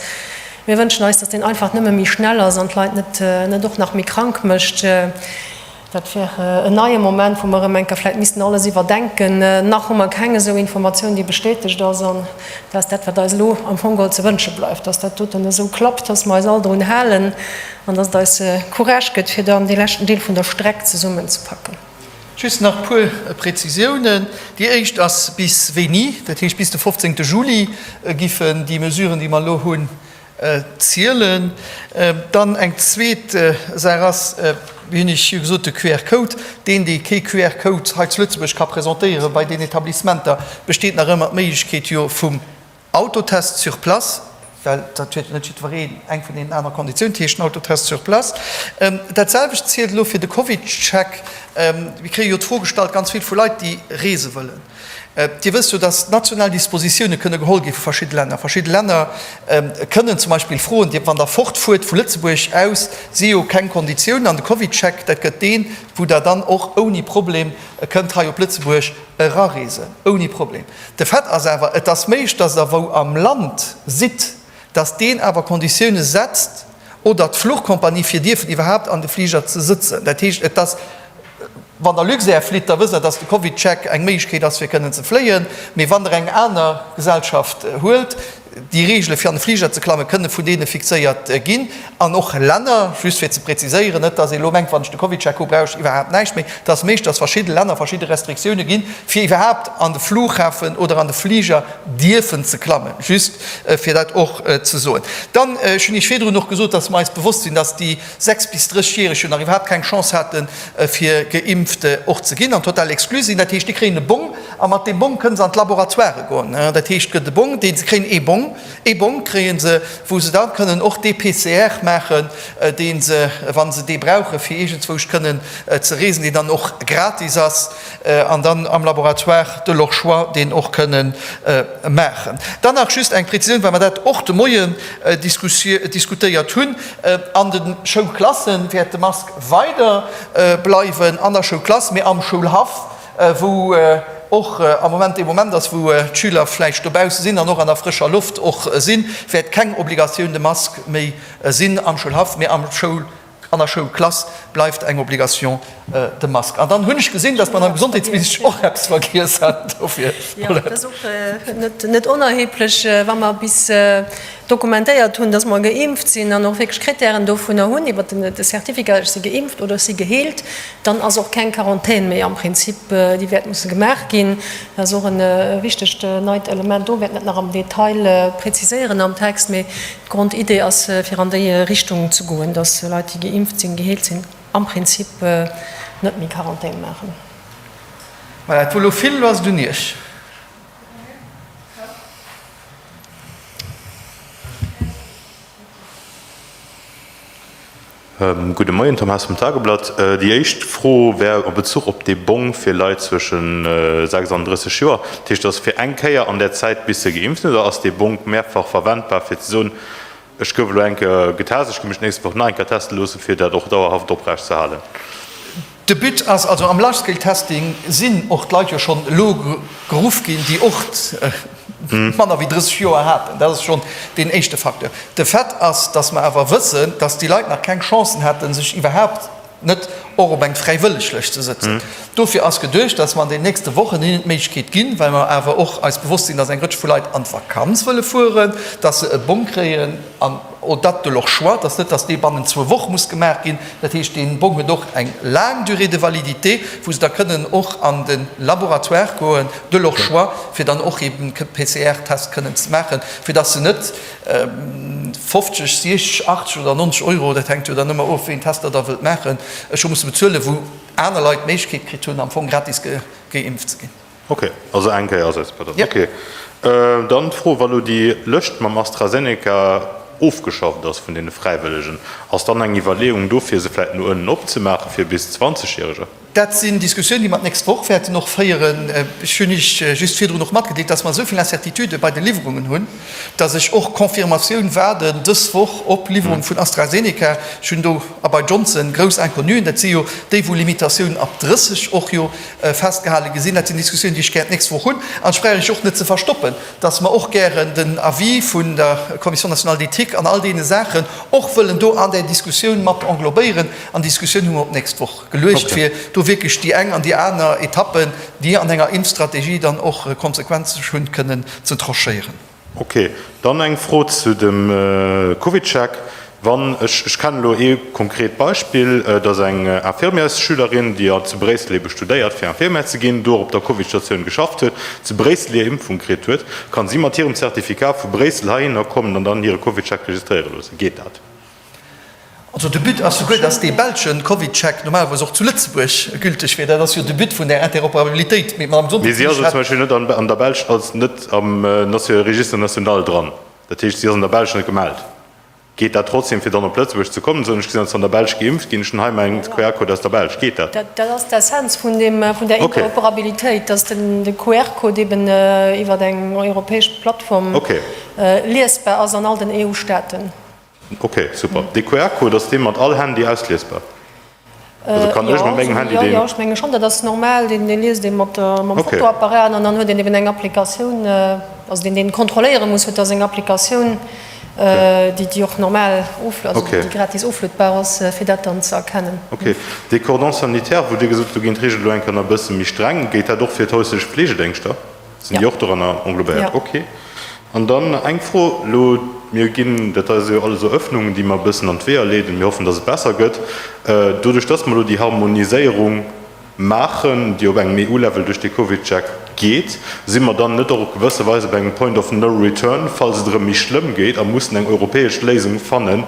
Mir wënschen eis, datt deen einfach nëmme méi schnell ass an d'Leit net och nach méi krank mécht. Dat wär en neie Moment, wou mer erëm eng Kéier vläicht missten alles iwwerdenken. Nach hu mer keng esou Informatioun, déi bestätegt ass. An dat ass dat, wat eis elo am Fong geholl ze wënsche bleift, dass dat doten esou klappt, dass mer eis all drun halen an dass et eis Courage gëtt, fir dann dee leschten Deel vun der Streck zesummenzepacken. Just nach e puer Prezisiounen. Déi éischt ass, bis wéini, dat heescht bis de 15. Juli giffen déi Mesuren, déi mer elo hunn, zielen. Dann eng zweet Saach ass, wéi hunn ech jo gesot, de QR-Code. Deen, dee kee QR-Code hei zu Lëtzebuerg ka presentéieren bei den Etablissementer, besteet nach ëmmer d'Méiglechkeet jo vum Autotest sur place, well dat huet jo net jiddwereen eng vun deenen aner Konditiounen, dat heescht den Autotest sur place. Dat selwecht zielt elo fir de CovidCheck. Mir kréie jo d'Fro gestallt, ganz vill vu Leit, déi reese wëllen. Dir wësst jo, dass national Dispositioune kënne geholl gi vu verschidde Länner. Verschidde Länner kënnen zum Beispill froen, Dir, wann Der fortfuert vu Lëtzebuerg aus, si jo keng Konditiounen. An de CovidCheck, dat gëtt deen, wou Der dann och ouni Problem kënnt hei op Lëtzebuerg erareesen, ouni Problem. De Fait ass awer, et ass méiglech, dass Der wou am Land sidd, dass deen awer Konditioune setzt, oder d'Fluchkompanie fir dierfen iwwerhaapt an de Fliger ze sëtzen. Dat heescht, et ass, wann Der Luxair flitt, da wësst Der, dass de CovidCheck eng Méiglechkeet ass fir kënnen ze fléien, mee wann Der eng aner Gesellschaft huelt, déi Reegele fir an de Fliger ze klammen, kënne vun deene fixéiert ginn. An och Länner, just fir ze präziséieren, net dass ee elo mengt, wann ech de CovidCheck hu brauch ech iwwerhaapt näischt méi, et ass méiglech, dass verschidde Länner verschidde Restriktioune ginn, fir iwwerhaapt an de Flughafen oder an de Fliger dierfen ze klammen, just fir dat och ze soen. Dann, ech hunn Iech virdrun och gesot, dass mer eis bewosst sinn, dass déi 6 bis 30 Järeg jo nach iwwerhaapt keng Chance haten, fir geimpft och ze ginn an total exclu sinn. Dat heescht, déi kréien e Bong a mat deem Bong kënne se an d'Laboratoiren goen. Dat heescht, et gëtt e Bong, dee se kréien, ee Bong, ee Bong kréie se, wou se da kënnen och dee PCR maachen, dee se, wa se dee brauchen, fir iergendzwousch kënnen ze reesen, deen dann och gratis ass. An dann am Laboratoire de leur choix deen och kënnen maachen. Dann nach just eng Präzisioun, well mer dat och de Moien diskutéiert hunn, An de Schoulklasse wäert de Mask weider bleiwen an der Schoulklass, mee am Schoulhaff, wou och am Moment dee Moment ass, wou d'Schüler vläicht dobausse sinn an och an der frëscher Loft och sinn, wäert keng Obligatioun de Mask méi sinn am Schoulhaff, mee am Schoul. An der Schoulklass bleift eng Obligation de masque. An dann hunn ech gesinn, dass d'Madame Gesondheetsministesch och eppes vergiess hat. Dofir, Jo, dat ass och net onerheblech, wa mer bis dokumentéiert hunn, dass mer geimpft sinn an och wierklech Krittären dovunner hunn, iwwert de Certificat, ech si geimpft oder ech si geheelt, dann ass och keng Quarantän méi am Prinzip, déi wäert musse gemaach ginn. Dat ass och e wichtegt neit Element do. Wäert net nach am Detail preziséieren am Text, mee D'Grondidee ass, fir an déi Richtung ze goen, dass Leit, déi geimpft sinn, geheelt sinn, am Prinzip net méi Quarantän maachen. Voilà, et wor elo vill, elo ass et un Iech. Gudde Moien, Tom Haas vum Tageblatt. Déi éischt Fro wär a Bezuch op dee Bong fir Leit zwëschen 6 an 30 Joer. Dat heescht, ass fir eng Kéier an där Zäit, bis se geimpft sinn, oder ass dee Bong mehrfach verwendbar, fir ze soen, ech gouf elo eng Kéier getest, ech gi mech d'nächst Woch nach eng Kéier teste loossen, fir dat och dauerhaft oprecht ze halen? De But ass also, am Large-Scale Testing sinn och d'Leit jo schonn elo geruff ginn, déi och manner wéi 30 Joer haten. Dat ass schonn deen éischte Facteur. De Fait ass, dass mer awer wëssen, dass déi Leit nach keng Chancen haten, sech iwwerhaupt net och op eng fräiwëlleg Lëscht ze sëtzen. Dofir ass geduecht, dass mer an den nächste Wochen hinnen d'Méiglechkeet ginn, well mer awer och eis bewosst sinn, dass eng Rëtsch vu Leit an d'Vakanz wëlle fueren, dass se e Bong kréien an aux dates de leur choix, dass net, dass dee bannent zwou Woche muss gemaach ginn. Dat heescht, dee Bong huet och eng laang Durée de validité, wou se da kënnen och an de Laboratoire goen de leur choix, fir dann och eben PCR-Test kënnen ze maachen, fir dass se net 50, 60, 80 oder 90 Euro, dat hänkt jo dann ëmmer of, wéi een Test Der da wëllt maachen, scho musse bezuelen, wou aner Leit d'Méiglechkeet kritt hunn, am Fong gratis geimpft ze ginn. Ok, also eng Kéier asetzbar dann. Ok. Dann d'Fro, Wa lo déi Lëscht mam AstraZeneca ofgeschafft ass vun deene Fräiwëllegen, ass dann eng Iwwerleeung do fir se vläit no ënnen opzemaache fir bis 20 Järeger? Dat sinn Diskussiounen, déi mer d'nächst Woch wäerten och féieren. Ech hunn Iech just virdrun och matgedeelt, dass mer esou vill Incertitudë bei de Liwwerungen hunn, dass ech och Confirmatioun waarden dës Woch op Liwwerung vun AstraZeneca. Ech hunn do a bei Johnson grouss Inconnuen. Dat si jo déi, wou Limitatioun ab 30 och jo festgehale gi sinn. Dat sinn Diskussiounen, déi ech gär d'nächst Woch hunn. An ech brauch Iech och net ze verstoppen, dass mer och gären den Avis vun der Commission nationale d'éthique an all deene Saachen och wëllen do an där Diskussioun mat englobéieren. An déi Diskussioun hu mer op d'nächst Woch geluecht, fir do wierklech déi eng an déi aner Etappen, déi an enger Impfstrategie dann och Konsequenzen hunn, kënnen ze tranchéieren. Ok. Dann eng Fro zu dem CovidCheck. Wann ech, ech kennen elo ee konkret Beispill, dass eng Infirmièresschülerin, déi zu Bréissel ebe studéiert fir Infirmière ze ginn, do och op der Covidstatioun geschafft huet, zu Bréissel hir Impfung kritt huet, kann si mat hirem Zertifikat vu Bréissel heihinner kommen an dann hire CovidCheck registréiere loossen. Geet dat? Also de But ass souguer, dass dee belsche CovidCheck normalerweis och zu Lëtzebuerg gülteg wier. Dat ass jo de But vun där Interoperabilitéit. Mee d'Madame Mee si ass jo Gesondheetsministesch zum hat. Beispill net an der Belsch als net am Registre national dran. Dat heescht, si ass an der Belsch net gemellt. Geet dat trotzdem, fir dann op Lëtzebuerg ze kommen? Soen, ech gesinn, dass se an der Belsch geimpft ginn, ech hunn hei mäin QR-Code aus der Belsch. Geet dat? Dat ass d'Essenz vun deem, vun där Interoperabilitéit, dass den de QR-Code eben iwwer eng europäesch Plattform liesbar ass an all den EU-Staaten. Ok, super. Dee QR-Code, ass dee mat all Handy ausliesbar? Also kann ech mat mengem Handy deen. Jo, ech menge schonn, dat ass normal, deen liest ee mat mam Fotoapparat an dann huet een eben eng Applikatioun, also deen deen kontrolléiere muss, huet da seng Applikatioun, déi déi och normal of, also déi gratis ofluedbar ass, fir dat dann ze erkennen. Ok. Dee Cordon sanitaire, wou Dir gesot hutt, do ginn d'Reegelen elo eng Kéier nach e bësse méi streng, gétt dat och fir d'häuslech Fleegedéngschter? Sinn déi och doranner englobéiert? Ok. An dann eng Fro elo, mir ginn, dat hei si jo alles esou Öffnungen, déi mer e bëssen an d'Weeër leeden, mir hoffen, dass et besser gëtt, doduerch dass mer elo déi Harmoniséierung maachen, déi op engem EU-Level duerch dee CovidCheck geet, si mer dann net och op gewësse Weis op engem Point of no return, falls et erëm méi schlëmm gétt a mussen eng europäesch Léisung fannen,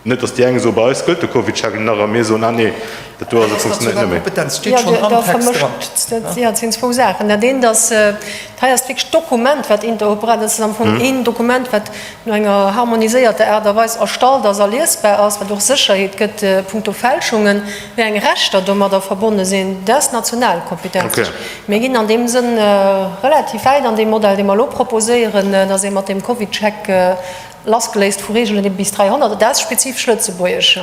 Net, datt déi eng soen, bei eis gëllt de CovidCheck nach, a mir soen, ah nee, dat do ass et, funktionéiert net méi. Kompetenz steet schonn am Text dran. Jo, et sinn zwou Saachen. Dat eent ass, hei ass wierklech d'Dokument, wat interoperabel ass. Dat ass am Fong een Dokument, wat no enger harmoniséierter Aart a Weis erstallt ass a liesbar ass, wat och Sécherheet gëtt punkto Fälschungen. Wéi eng Rechter domadder verbonne sinn, dat ass national Kompetenz. Mir ginn an deem Sënn relativ wäit an deem Modell, dee mer elo proposéieren, datt ee mat deem CovidCheck Lassgeléist vu Reegelen ebe bis 300, dat ass spezifesch lëtzebuergesch.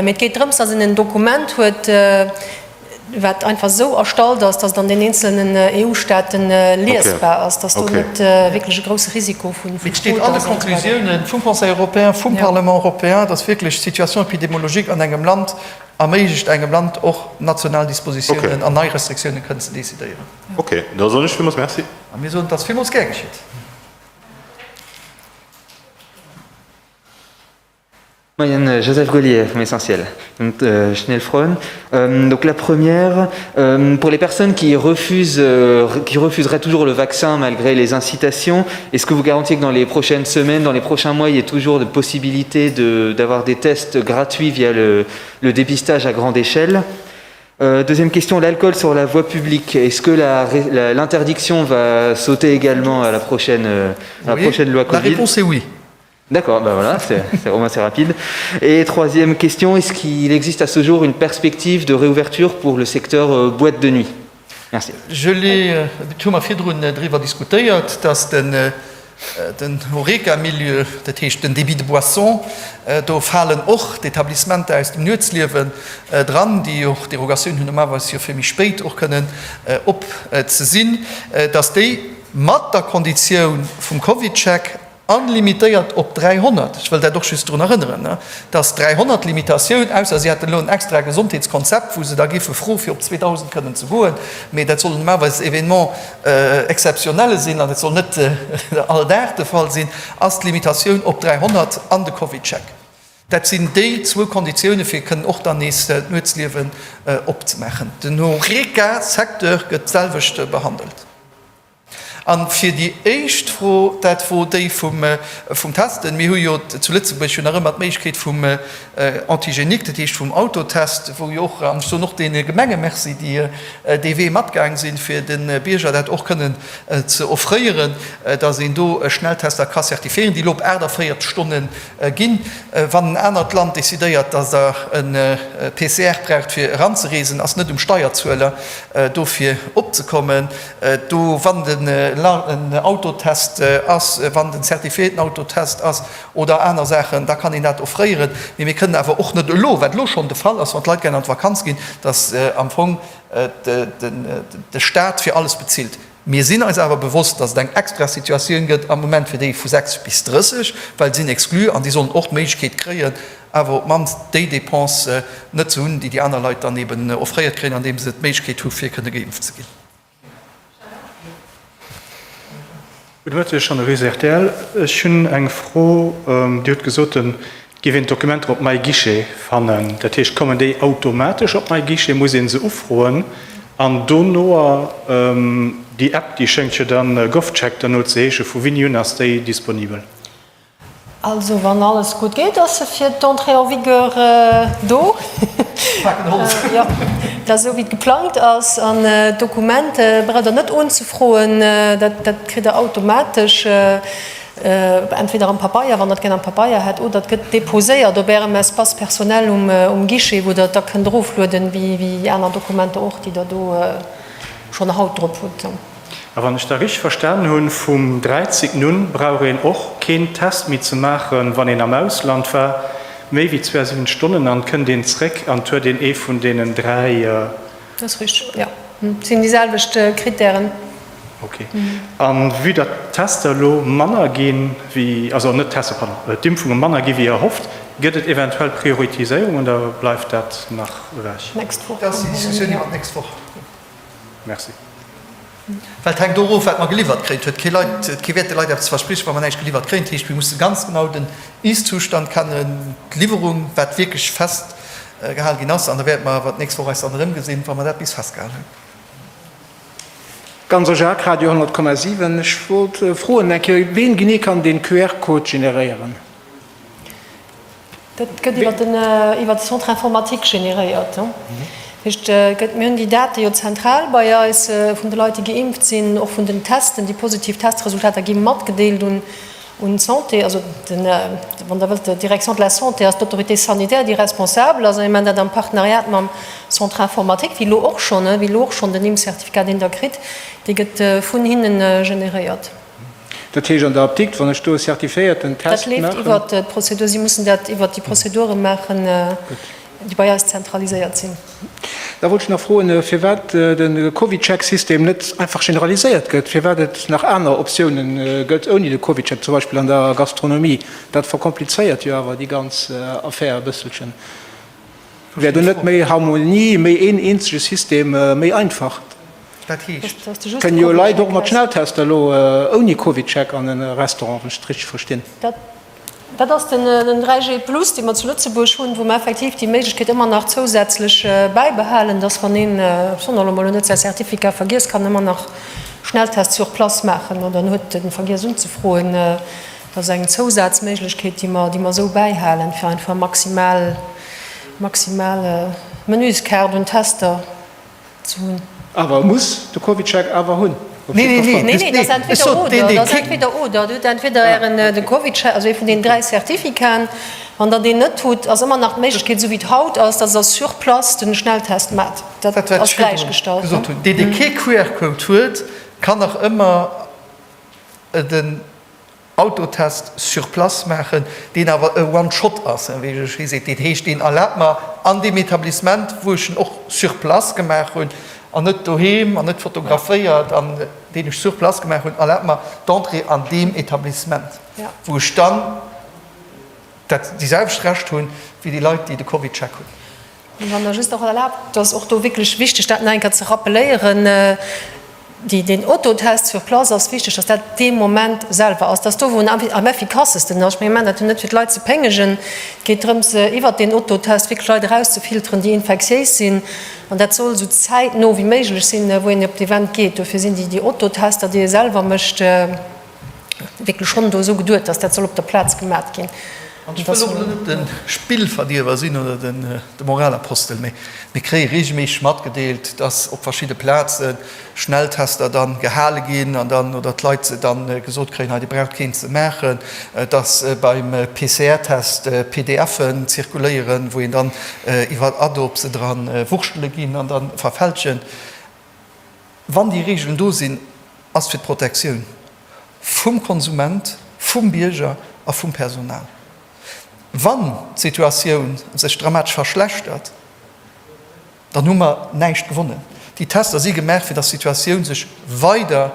Mee et geet drëms, datt een en Dokument huet, wat einfach esou erstallt ass, datt et an den eenzelnen EU-Staaten liesbar ass, datt do net wierklech e grousse Risiko vu Mee et steet Fraude an de ass an esou weider. Conclusiounen vum Conseil européen, vum Parlement européen, datt wierklech d'Situation épidémologique an engem Land erméiglecht engem Land och national Dispositiounen an nei Restriktiounen kënnen ze decidéieren. Ok, da soen ech villmools Merci. A mir soen, et ass villmools gär geschitt. Moyenne Joseph Gaulier vum Essentiel. Donc euh, schnell Froen. Euh, donc la première, euh, pour les personnes qui refusent, euh, qui refuseraient toujours le vaccin malgré les incitations, est-ce que vous garantissez que dans les prochaines semaines, dans les prochains mois, il y ait toujours de possibilités d'avoir de, des tests gratuits via le, le dépistage à grande échelle euh, Deuxième question, l'alcool sur la voie publique, est-ce que l'interdiction va sauter également à la prochaine, euh, à la oui, prochaine loi La Covid réponse est oui. D'accord, ben voilà, c'est au moins c'est rapide. Et troisième question, est-ce qu'il existe à ce jour une perspective de réouverture pour le secteur euh, boîte de nuit Merci. Je l'ai euh, hu mer virdrun äh, driwwer diskutéiert, dass den, äh, den Horeca-Milieu, dat heescht den Débit de boissons, do falen och d'Etablissementer aus dem Nuetsliewen dran, déi och Derogatioun hunn normalerweis jo fir méi spéit och kënnen op ze sinn, dass déi mat der Konditioun vum CovidCheck An limitéiert op 300, ech wëll dat och just drun erënneren, dass 300 Limitatioun, ausser si hätten elo en extra Gesondheetskonzept, wou se da géife froe fir op 2.000 kënnen ze goen, mee dat soll normalerweis Événement exceptionnel sinn an et soll net all Dag de Fall sinn, ass d'Limitatioun op 300 an de CovidCheck. Dat sinn déi zwou Konditioune fir kënnen och dann nees d'Nuetsliewen opzemaachen. Den Horeca-Secteur gëtt d'selwecht behandelt. A fir déi éischt Fro, dat wor déi vum Testen. Mir hu jo zu Lëtzebuerg jo nach ëmmer d'Méiglechkeet vum Antigénique, dat heescht vum Autotest, wou jo och, an ech soen och deene Gemenge Merci, déi dee Wee matgaang sinn, fir de Bierger dat och kënnen ze offréieren, dass een do Schnelltester ka certifiéieren, déi elo op 48 Stonne ginn. Wann en anert Land decidéiert, dass Der e PCR braucht, fir eranzereesen, ass net um Steierzueler, dofir opzekommen. Do, wann en Autotest ass, wann den zertifiéierten Autotest ass oder aner Saachen, da kann een dat offréieren. Mee mir kënnen awer och net elo, wat elo schonn de Fall ass, wann d'Leit gären an d'Vakanz ginn, dass am Fong de Stat fir alles bezilt. Mir sinn eis awer bewosst, dass et eng extra Situatioun gëtt am Moment fir déi vu 6 bis 30, well déi sinn exclu an déi sollen och d'Méiglechkeet kréien, awer op d'mannst déi Dépense net ze hunn, déi déi aner Leit dann eben offréiert kréien, andeem se d'Méiglechkeet hu fir kënne geimpft ze ginn. Gudde Mëtteg, Jeanne Ries, rtl. Ech hunn eng Fro. Dir hutt gesot, et géif een d'Dokumenter op MyGuichet fannen. Dat heescht, kommen déi automatesch op MyGuichet? Muss ee se ufroen? An donoer, déi App, déi schéngt jo dann GovCheck derno ze heeschen, vu wéini un ass déi disponibel? Also wann alles gutt geet, ass se fir d'Entrée en vigueur do. Jo, dat ass esou wéi et geplangt ass. An d'Dokumente braucht Der net unzefroen, dat dat kritt Der automatesch, entweder am Pabeier, wann Der et gär am Pabeier hätt, oder et gëtt deposéiert op Ärem Espace personnel um Guichet, wou Der et da kënnt eroflueden, wéi wéi aner Dokumenter och, déi Der do schonn haut drop hutt. A wann ech da richteg verstanen hunn, vum 13 un brauch een och keen Test méi ze maachen, wann een am Ausland war, méi wéi 72 Stonnen, an kënnt een zréck an et huet een ee vun deenen 3. Dat ass richteg, jo. Et sinn déi selwecht Krittären. Ok. A vue datt d'Tester elo manner ginn, wéi, also net d'Tester, pardon, d'Impfunge manner gi wéi erhofft, gëtt et eventuell Prioritiséierungen oder bleift dat nach ewech? D'nächst Woch. Dat ass déi Diskussioun iwwer d'nächst Woch. Merci. Well et hänkt och of, wat mer geliwwert kréien. Et huet kee Leit, et kee Wäert de Leit eppes ze verspriechen, wa mer näischt geliwwert kréien. Dat heescht, mir musse ganz genau den Ist-Zustand kennen, d'Liwwerung, wat wierklech festgehal ginn ass. An da wäerte mer awer d'nächst Woch eis dann erëmgesinn, wa mer dat bis festgehal hunn. Ganser Jacques, Radio 10,7. Ech wollt froen eng Kéier, ween genee kann deen QR-Code generéieren? Dat gëtt iwwer den, iwwer de Centre informatique generéiert. Dat heescht, gëtt, mir hunn déi Date jo zentral bei eis vun de Leit, déi geimpft sinn, och vun den Testen. Déi positiv Testresultater gi matgedeelt un, un d'Santé, also den, wann Der wëllt, d'Direction de la Santé ass d'Autorité sanitaire, déi responsabel ass. A mir maachen dat am Partenariat mam Centre informatique, wéi elo och schonn, wéi elo och schonn den Impfcertificat, deen Der kritt, dee gëtt vun hinne generéiert. Dat heescht an der Apdikt, wann ech do e certifiéierten Test maachen? Dat leeft iwwert d'Prozedur. Si mussen dat iwwert déi Prozedure maachen, déi bei eis zentraliséiert sinn. Da wollt ech nach froen, firwat de CovidCheck-System net einfach generaliséiert gëtt, firwat et nach aner Optiounen gëtt ouni de CovidCheck, zum Beispill an der Gastronomie. Dat verkomplizéiert jo awer déi ganz Affär e bësselchen. Wär do net méi Harmonie, méi een eenzege System méi einfach? Dat heescht. Kënnen jo Leit och mat Schnelltester elo ouni CovidCheck an e Restaurant, wann ech dat richteg verstinn. Dat ass den 3G plus, dee mer zu Lëtzebuerg hunn, wou mer effektiv déi Méiglechkeet ëmmer nach zousätzlech bäibehalen, dass wann een, ech soen elo mol, en huet säi Certificat vergiess, kann ëmmer nach Schnelltest sur place maachen oder en huet en vergiess unzefroen. Dat ass eng Zousazméiglechkeet, déi mer, déi mer esou bäihalen, fir einfach maximal, maximal Menüskaart un Tester ze hunn. Awer e muss de CovidCheck awer hunn, op jiddwer Fall. Nee, nee, dat ass entweder oder, dat ass entweder oder. Dir hutt entweder Ären, de CovidCheck, also ee vun deenen 3 Certificaten. Wann Der deen net hutt, ass ëmmer nach d'Méiglechkeet, esou wéi et haut ass, dass Der sur place den Schnelltest maacht. Dat ass gläichgestallt. Gesot hunn. Deen, dee kee QR-Code huet, kann nach ëmmer den Autotest sur place maachen, deen awer e One-Shot ass, wéi ech hie seet. Dat heescht, deen erlaabt mer an deem Etablissement, wou ech en och sur place gemaach hunn an net doheem an net fotograféiert, an deen ech sur place gemaach hunn, erlaabt mer d'Entrée an deem Etablissement, wou ech dann dat déi selwecht Recht hunn, wéi déi Leit, déi de CovidCheck hunn. Wann Der just och erlaabt, et ass och do wierklech wichteg, dat nach eng Kéier ze rappeléieren. Deen Autotest sur place ass wichteg, dass dat dee Moment selwer ass. Dat ass do, wou en am effikassesten ass. Ech menge mir maachen dat jo net, fir d'Leit ze péngegen. Et geet drëms, iwwert deen Autotest wierklech Leit erauszefilteren, déi infektiéis sinn. An dat soll esou zäitno wéi méiglech sinn, wou een op d'Event geet. Dofir sinn déi Autotester, déi ee selwer mécht, wierklech schonn do esou geduet, dass dat soll op der Plaz gemat ginn. An ech wëll och elo net de Spillverdierwer sinn oder de Moralapostel, mee mir kréie reegelméisseg matgedeelt, dass op verschidde Plaze Schnelltester da gehale ginn an dann, oder d'Leit da gesot kréien, hei Dir braucht keen ze maachen, dass beim PCR-Test PDFen zirkuléieren, wou een dann iwwer Adobe se dra wurschtele ginn an da verfälschen. Wann déi Regeln do sinn, ass fir d'Protektioun vum Konsument, vum Bierger a vum Personal. Wann d'Situatioun sech dramatesch verschlechtert, dann hu mer näischt gewonnen. Déi Tester si gemaach, fir dass d'Situatioun sech weider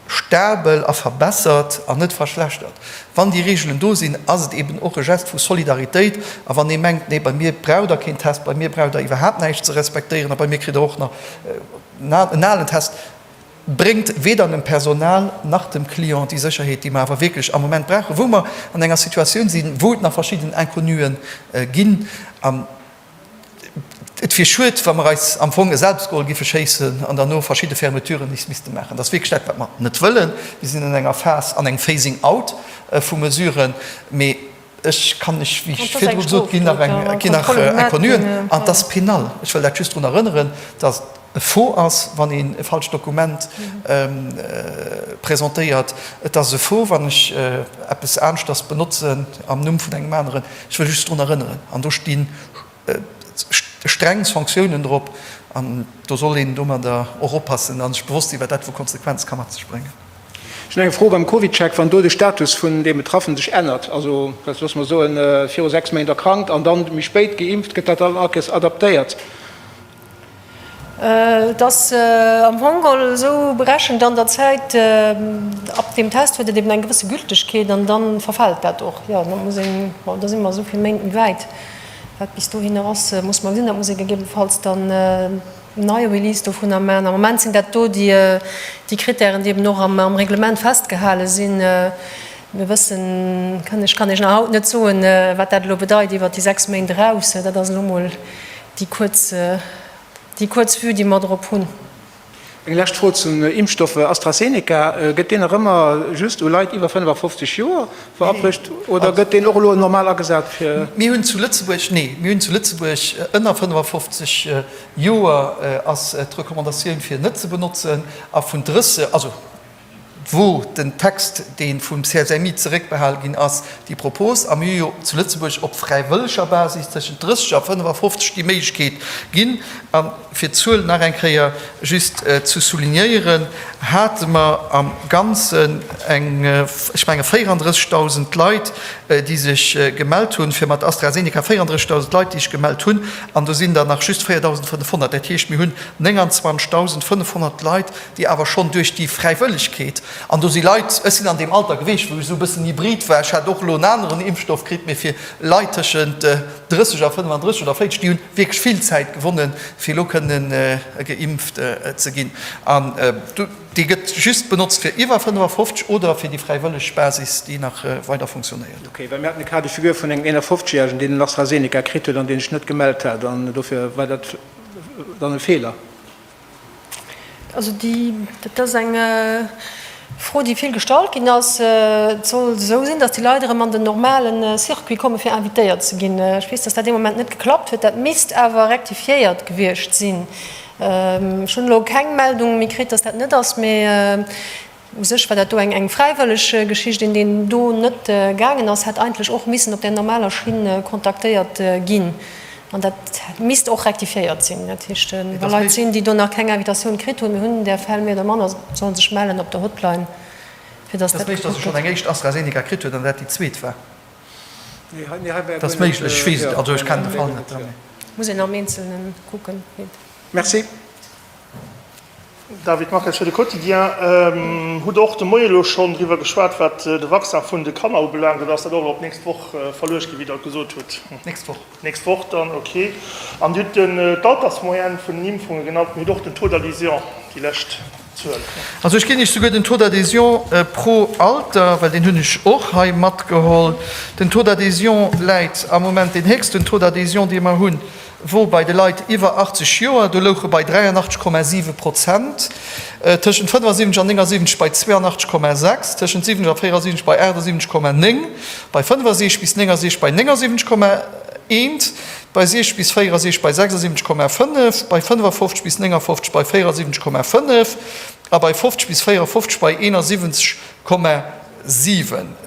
stabel a verbessert an net verschlechtert. Wann déi Regeln do sinn, ass et eben och e Gest vu Solidaritéit. A wann ee mengt, nee, bei mir braucht Der keen Test, bei mir braucht Der iwwerhaapt näischt ze respektéieren a bei mir kritt Der och nach en alen Test, bréngt weder dem Personal nach dem Client déi Sécherheet, déi mer awer wierklech am Moment brauchen, wou mer an enger Situatioun sinn, wou et nach verschidden Inconnuen ginn. An et wier schued, wa mer eis am Fong e Selbstgol giffe schéissen an derno verschidde Fermeturen nees misste maachen. Dat ass wierklech dat, wat mer net wëllen. Mir sinn an enger Phas, an engem Phasing out vu Mesuren, mee ech kann lech, wéi ech virdru gesot ginn nach eng, ginn nach Inconnuen an et ass penal. Ech wëll dat just drun erënneren, dass et e Faux ass, wann een e falscht Dokument presentéiert. Et ass e Faux, wann ech eppes aneschters benotzen am Numm vun engem aneren. Ech wëll just drun erënneren, an do sti streng Sanktiounen drop, an do soll een domadder och oppassen a sech bewosst sinn, wat dat vu Konsequenze ka mat sech bréngen. Ech hunn eng Fro beim CovidCheck, Wann do de Status vun deem Betraffene sech ännert, also loosse mer soen, viru 6 Méint erkrankt an dann méi spéit geimpft, gëtt dat dann all Kéiers adaptéiert? Et ass am Fong geholl esou berechent an der Zäit, ab deem Test huet et eben eng gewësse Gültegkeet an da verfält dat och. Jo, da muss een, bon, da si mer esou vill Méint méi wäit. Wat bis dohinner ass, muss mer gesinn. Dat muss ee gegebenfalls dann nei Release dovunner maachen. Am Moment sinn dat do déi Krittären, déi eben och am Reglement festgehale sinn. Mir wëssen, kann, ech kann Iech nach haut net soen, wat dat elo bedeit iwwert déi 6 Méint eraus. Dat ass elo mol déi kuerz, déi kuerz Vue, déi mer drop hunn. Eng lescht Fro zum Impfstoff AstraZeneca, Gëtt deen nach ëmmer just u Leit iwwer 55 Joer verabrecht oder gëtt deen och elo normal agesat fir. Mir hunn zu Lëtzebuerg, nee, mir hunn zu Lëtzebuerg ënner 55 Joer ass d'Recommandatioun fir net ze benotzen a vun 30, also wou den Text, dee vum CSMI zeréckbehale ginn ass, déi Propos, a mir hu jo zu Lëtzebuerg op fräiwëlleger Basis tëschent 30 a 55 déi Méiglechkeet ginn, a fir d'Zuel nach eng Kéier just ze soulignéieren, hate mer am Ganzen eng, ech menge 34.000 Leit, déi sech gemellt hunn, fir mat AstraZeneca, 34.000 Leit, déi sech gemellt hunn, an do sinn der nach just 4.500. Dat heescht, mir hunn 29.500 Leit, déi awer schonn duerch déi Fräiwëllegkeet, an do si Leit, ech sinn an deem Alter geweecht, wou ech esou e bëssen hybrid war, ech hat och elo en aneren Impfstoff kritt, mee fir Leit tëschent 30 a 35 oder 40, déi hunn wierklech vill Zäit gewonnen, fir elo kënnen geimpft ze ginn. An dee gëtt just benotzt fir iwwer 55 oder fir déi fräiwëlleg Basis, déi nach weider funktionéiert. Ok, well mir haten e Cas de figure vun engem 51 järegen, deen en AstraZeneca kritt huet an deen sech net gemellt hat, an dofir war dat dann e Feeler. Also déi, dat ass eng Fro, déi vill gestallt ginn ass. Et soll esou sinn, datt déi Leit erëm an den normale Circuit komme fir invitéiert ze ginn. Ech weess, datt dat ee Moment net geklappt huet. Dat misst awer rectifiéiert gewiescht sinn. Ech hunn elo keng Meldung méi kritt, datt dat net ass, mee U sech war dat do eng fräiwëlleg Geschicht. Een, deen do net gaangen ass, hätt eigentlech och missen op där normaler Schinn kontaktéiert ginn. An dat misst och rektifiéiert sinn. Dat heescht, wa Leit sinn, déi do nach keng Invitatioun kritt hunn, mir hunn där Fäll méi oder manner, sollen sech mellen op der Hotline, fir dass dat gekuckt gëtt. Ass méiglech, dass e schonn eng éischt AstraZeneca kritt huet an dat déi zweet war. Dat ass méiglech, ech weess et, also ech kennen de Fall net. Muss een am Eenzelne kucken. Merci. David Marques fir de Quotidien. Hutt Der och de Moie elo schonn driwwer geschwat, wat de Vaccin vun de Kanner ubelaangt, oder ass dat och elo op d'nächst Woch verluecht ginn, wéi Der et gesot hutt? D'nächst Woch. D'nächst Woch dann, okay. An Dir hutt d'Altersmoyenne vun den Impfunge genannt, mee hutt och den Taux d'adhésion déi lescht. Zuel. Also ech ginn Iech souguer den Taux d'adhésion pro Alter, well deen hunn ech och hei matgeholl. Den Taux d'adhésion läit am Moment, deen héchsten Taux d'adhésion, dee mer hunn, wor bei de Leit iwwer 80 Joer, do louch e bei 83,7 Prozent, tëschent 75 an 79 bei 82,6, tëschent 70 a 74 bei 78,9, bei 65 bis 69 bei 79,1, bei 60 bis 64 bei 76,5, bei 55 bis 59 bei 74,5 a bei 50 bis 54 bei 71,7.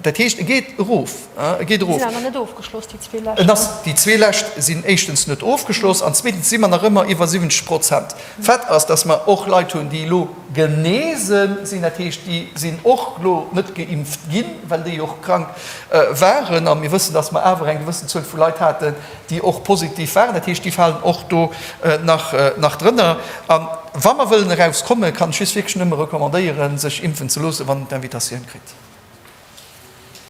Dat heescht, e geet erof. E geet erof. Déi sinn awer net ofgeschloss, déi zwee lescht. En ass, déi zwee lescht sinn éischtens net ofgeschloss an zweetens si mer nach ëmmer iwwer 70 Prozent. Fait ass, dass mer och Leit hunn, déi elo genese sinn, dat heescht, déi sinn och elo net geimpft ginn, well déi och krank waren. A mir wëssen, dass mer awer eng gewëssen Zuel vu Leit haten, déi och positiv waren. Dat heescht, déi falen och do nach, nach drënner. A wa mer wëllen erauskommen, kann ech just wierklech nëmme recommandéieren, sech impfen ze loossen, wann een d'Invitatioun kritt.